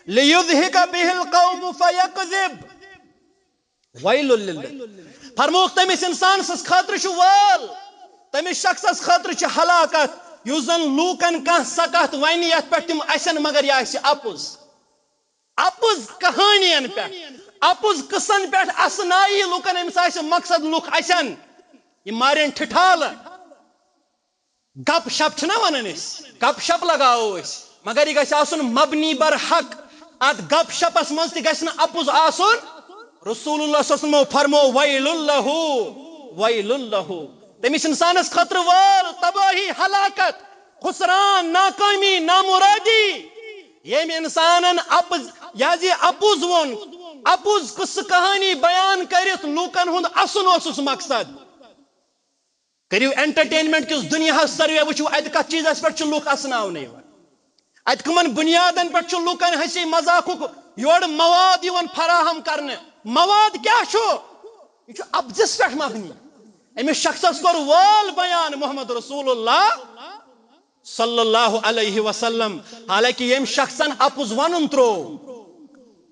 لیضحک بہ القوم فیکذب۔" ویل للہ۔ فرمووُکھ، تٔمِس انسان سٕنٛز خٲطرٕ چھُ وٲل، تٔمِس شخصس خٲطرٕ چھِ ہلاکت، یُس زن لوٗکن کانٛہہ سۄ کتھ ونہِ یتھ پٮ۪ٹھ تِم اسن مگر یہِ آسہِ اپُز۔ اپُز کہانین پٮ۪ٹھ، اپُز قصن پٮ۪ٹھ اسنایی لوٗکن، أمِس آسہِ مقصد لُکھ اسن، یہِ مارن ٹھٹھالہٕ۔ گپ شپ چھِنہ ونان أسۍ، گپ شپ لگاوو أسۍ، مگر یہِ گژھِ آسُن مبنی بر حق۔ اتھ گپ شپس منٛز تہِ گژھِ نہٕ اپُز آسُن۔ رسول اللہ صلی اللہ علیہ وسلمو فرمو، "ویل لہ، ویل لہ۔" تٔمِس انسانس خٲطرٕ وٲل، تبٲہی، ہلاکت، خسران، ناکٲمی، نامرادی۔ ییٚمۍ انسانن اپُز، یہِ حظ یہِ اپُز ووٚن، اپُز قصہٕ کہانی بیان کٔرِتھ لوٗکن ہُنٛد اسُن اوسُس مقصد۔ کٔرِو انٹرٹینمنٹ کِس دُنیاہس سروے، وٕچھِو اتہِ کتھ چیٖزس پٮ۪ٹھ چھِ لُکھ اسناونہٕ یِوان، اتہِ کٕمن بنیادن پٮ۪ٹھ چھُ لُکن ہنسی مذاقُک یورٕ مواد یِوان فراہم کرنہٕ۔ مواد کیٛاہ چھُ؟ یہِ چھُ اپزس پٮ۪ٹھ مبنی۔ أمِس شخصس کوٚر وٲل بیان محمد رسول اللہ صلی اللہ علیہ وسلم، حالانکہ ییٚمۍ شخصن اپُز ونُن تروو۔ رسول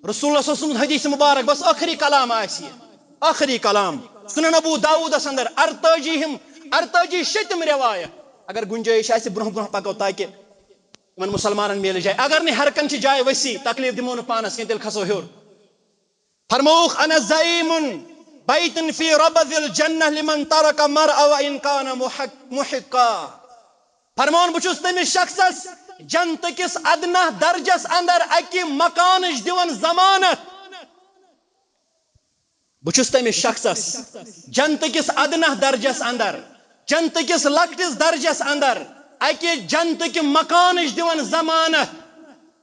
اللہ صلی اللہ علیہ وسلم حدیث مبارک، بس ٲخری کلام آسہِ یہِ، ٲخری کلام۔ سنن ابو داؤدس اندر ارتٲجی ہِم، ارتٲجی شیٚتِم روایت۔ اگر گنجائش آسہِ، برونٛہہ برونٛہہ پکو تاکہ یِمن مسلمانن میلہِ جاے۔ اگر نہٕ ہیرکن چھِ جاے وسیع، تکلیف دِمو نہٕ پانس کینٛہہ، تیٚلہِ کھسو ہیوٚر۔ فرمووُکھ، "انا زعیم بیت فی ربض الجنہ لمن ترک المرء وان کان محق-، محقا۔" فرمووُن، بہٕ چھُس تٔمِس شخصس جنتہٕ کِس ادنہ درجس اندر اکہِ مکانٕچ دِوان ضمانت۔ بہٕ چھُس تٔمِس شخصس جنتہٕ کِس ادنہ درجس اندر، جنتہٕ کِس لۄکٹِس درجس اندر اکہِ جنتہٕ کہِ مکانٕچ دِوان ضمانت۔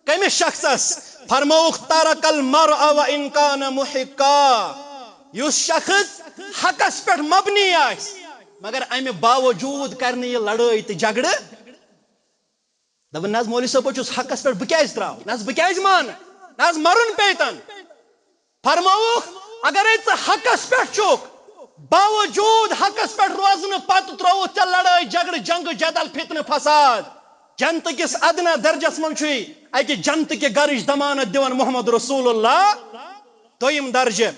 کٔمِس شخصس؟ فرمووُکھ، "ترک المرء وان کان محقا"، یُس شخص حقس پٮ۪ٹھ مبنی آسہِ مگر امہِ باوجود کرِ نہٕ یہِ لڑٲے تہٕ جھگڑٕ۔ دپان، "نہ حظ مولوی صٲب، بہٕ چھُس حقس پٮ۪ٹھ، بہٕ کیازِ تراوٕ؟ نہ حظ بہٕ کیازِ مانہٕ؟ نہ حظ مرُن پیٚیہِ تن۔" فرمووُکھ، اگرے ژٕ حقس پٮ۪ٹھ چھُکھ، باوجود حقس پٮ۪ٹھ روزنہٕ پتہٕ ترٛووُتھ ژےٚ لڑٲے جھگڑٕ، جنگہٕ جدل، فتنہٕ فساد، جنتہٕ کِس ادنیٰ درجس منٛز چھُے اکہِ جنتہٕ کہِ گرٕچ ضمانت دِوان محمد رسول اللہ۔ دوٚیِم درجہٕ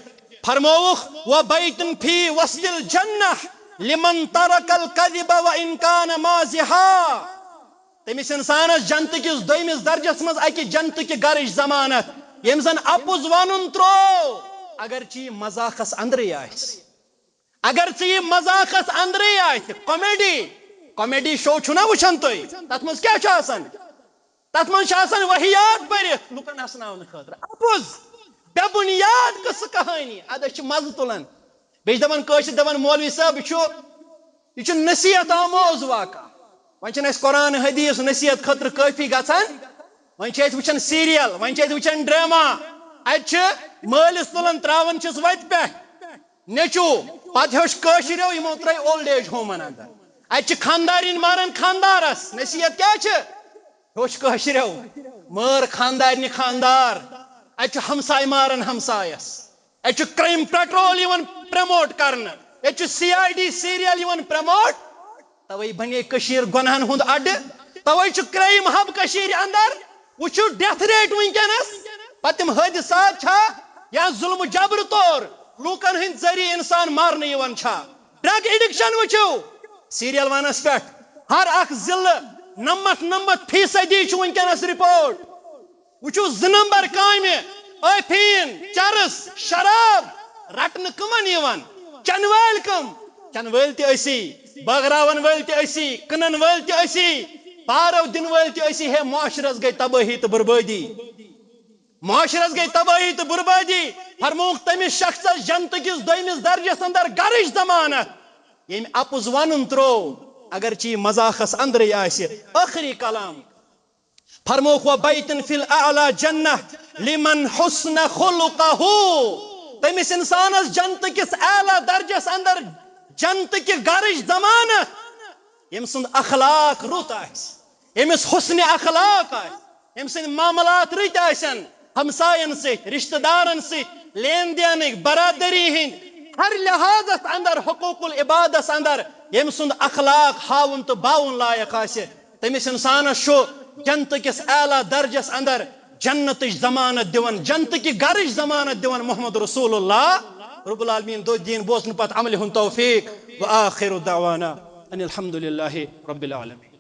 فرمووُکھ، "وبیت فی وسط الجنہ لمن ترک الکذب وان کان مازحا"۔ تٔمِس اِنسانَس جنتہٕ کِس دوٚیمِس درجس منٛز اَکہِ جنتہٕ کہِ گرٕچ ضمانت، ییٚمۍ زَن اَپُز وَنُن ترٛوو، اگرچہِ یہِ مذاقس اندرٕے آسہِ۔ اگر ژٕ یہِ مذاقس اندرٕے آسہِ، comedy، comedy show چھُو نا وٕچھان تُہۍ؟ تَتھ منٛز کیٛاہ چھُ آسان؟ تَتھ منٛز چھِ آسان ؤحیات بٔرِتھ لُکن ہسناونہٕ خٲطرٕ۔ اَپُز، بے بُنیاد قصہٕ کہانی، اَدٕ أسۍ چھِ مَزٕ تُلان۔ بیٚیہِ چھِ دَپان کٲشِر، دَپان، "مولوی صٲب، یہِ چھُ، یہِ چھُ نصیحت آموز واقعہ۔" وۄنۍ چھِنہٕ اَسہِ قرآن حدیث نصیحت خٲطرٕ کٲفی گژھان، وۄنۍ چھِ أسۍ وٕچھان serial، وۄنۍ چھِ أسۍ وٕچھان drama۔ اَتہِ چھِ مٲلِس تُلان، ترٛاوان چھِس وَتہِ پٮ۪ٹھ۔ نیٚچوٗ، پَتہٕ ہیوٚچھ کٲشِریو، یِمو ترٛٲے old age homeن اندر۔ اَتہِ چھِ خانٛدارِنۍ ماران خانٛدارَس، نصیحت کیٛاہ چھِ؟ ہیوٚچھ کٲشِریو، مٲر خانٛدارِنہِ خانٛدار۔ اَتہِ چھُ ہمساے ماران ہمسایَس۔ اَتہِ چھُ crime patrol یِوان promote کرنہٕ۔ اَتہِ چھُ C I D serial یِوان promote۔ توے بنے کٔشیٖر گۄنہن ہُنٛد اڈٕ۔ توے چھُ crime hub کٔشیٖرِ اندر۔ وٕچھِو death rate وٕنکیٚنس۔ پتہٕ تِم حٲدثات چھا یا ظلم و جبر طور لوٗکن ہٕنٛدۍ ذٔریعہٕ انسان مارنہٕ یِوان چھا؟ Drug addiction وٕچھِو serial oneس پٮ۪ٹھ۔ ہر اکھ ضلعہٕ نَمَتھ نَمَتھ فیٖصدی چھُ وٕنکیٚنس report۔ وٕچھِو زٕ نمبر کامہِ، ٲفیٖن، چرس، شراب رٹنہٕ کٕمن یِوان؟ چنہٕ وٲلۍ کٕم؟ چنہٕ وٲلۍ تہِ أسی، بٲگراون وٲلۍ تہِ أسی، کٕنن وٲلۍ تہِ أسی، پارو دِنہٕ وٲلۍ تہِ أسی۔ ہے، معاشرس گٔے تبٲہی تہٕ بربٲدی۔ معاشرس گٔے تباہی تہٕ بربادی۔ فرمووُکھ تٔمِس شخصس جنتہٕ کِس دوٚیمِس درجس اندر گرٕچ ضمانت، ییٚمۍ اپُز ونُن ترٛوو، اگرچہِ یہِ مذاقس اندرٕے آسہِ۔ ٲخری کلام فرمووُکھ، "وبيت في الأعلى جنة لمن حسن خلقه"، تٔمِس انسانس جنتہٕ کِس اعلیٰ درجس اندر جنتہٕ کہِ گرٕچ ضمانت، ییٚمۍ سُنٛد اخلاق رُت آسہِ، ییٚمِس حسن اخلاق آسہِ، ییٚمۍ سٕنٛدۍ معاملات رٕتۍ آسن، ہمساین سۭتۍ، رشتہٕ دارن سۭتۍ، لین دینٕکۍ، برادری ہٕنٛدۍ ہر لحاظس اندر، حقوق العبادس اندر ییٚمۍ سُنٛد اخلاق ہاوُن تہٕ باوُن لایق آسہِ، تٔمِس انسانس چھُ جنتہٕ کِس اعلیٰ درجس اندر جنتٕچ ضمانت دِوان، جنتہٕ کہِ گرٕچ ضمانت دِوان محمد رسول اللہ۔ رب العالمین دو دین بوزنہٕ پتہٕ عملہِ ہُنٛد توفیق۔ وآخر دعوانا ان الحمد للہ رب العالمین۔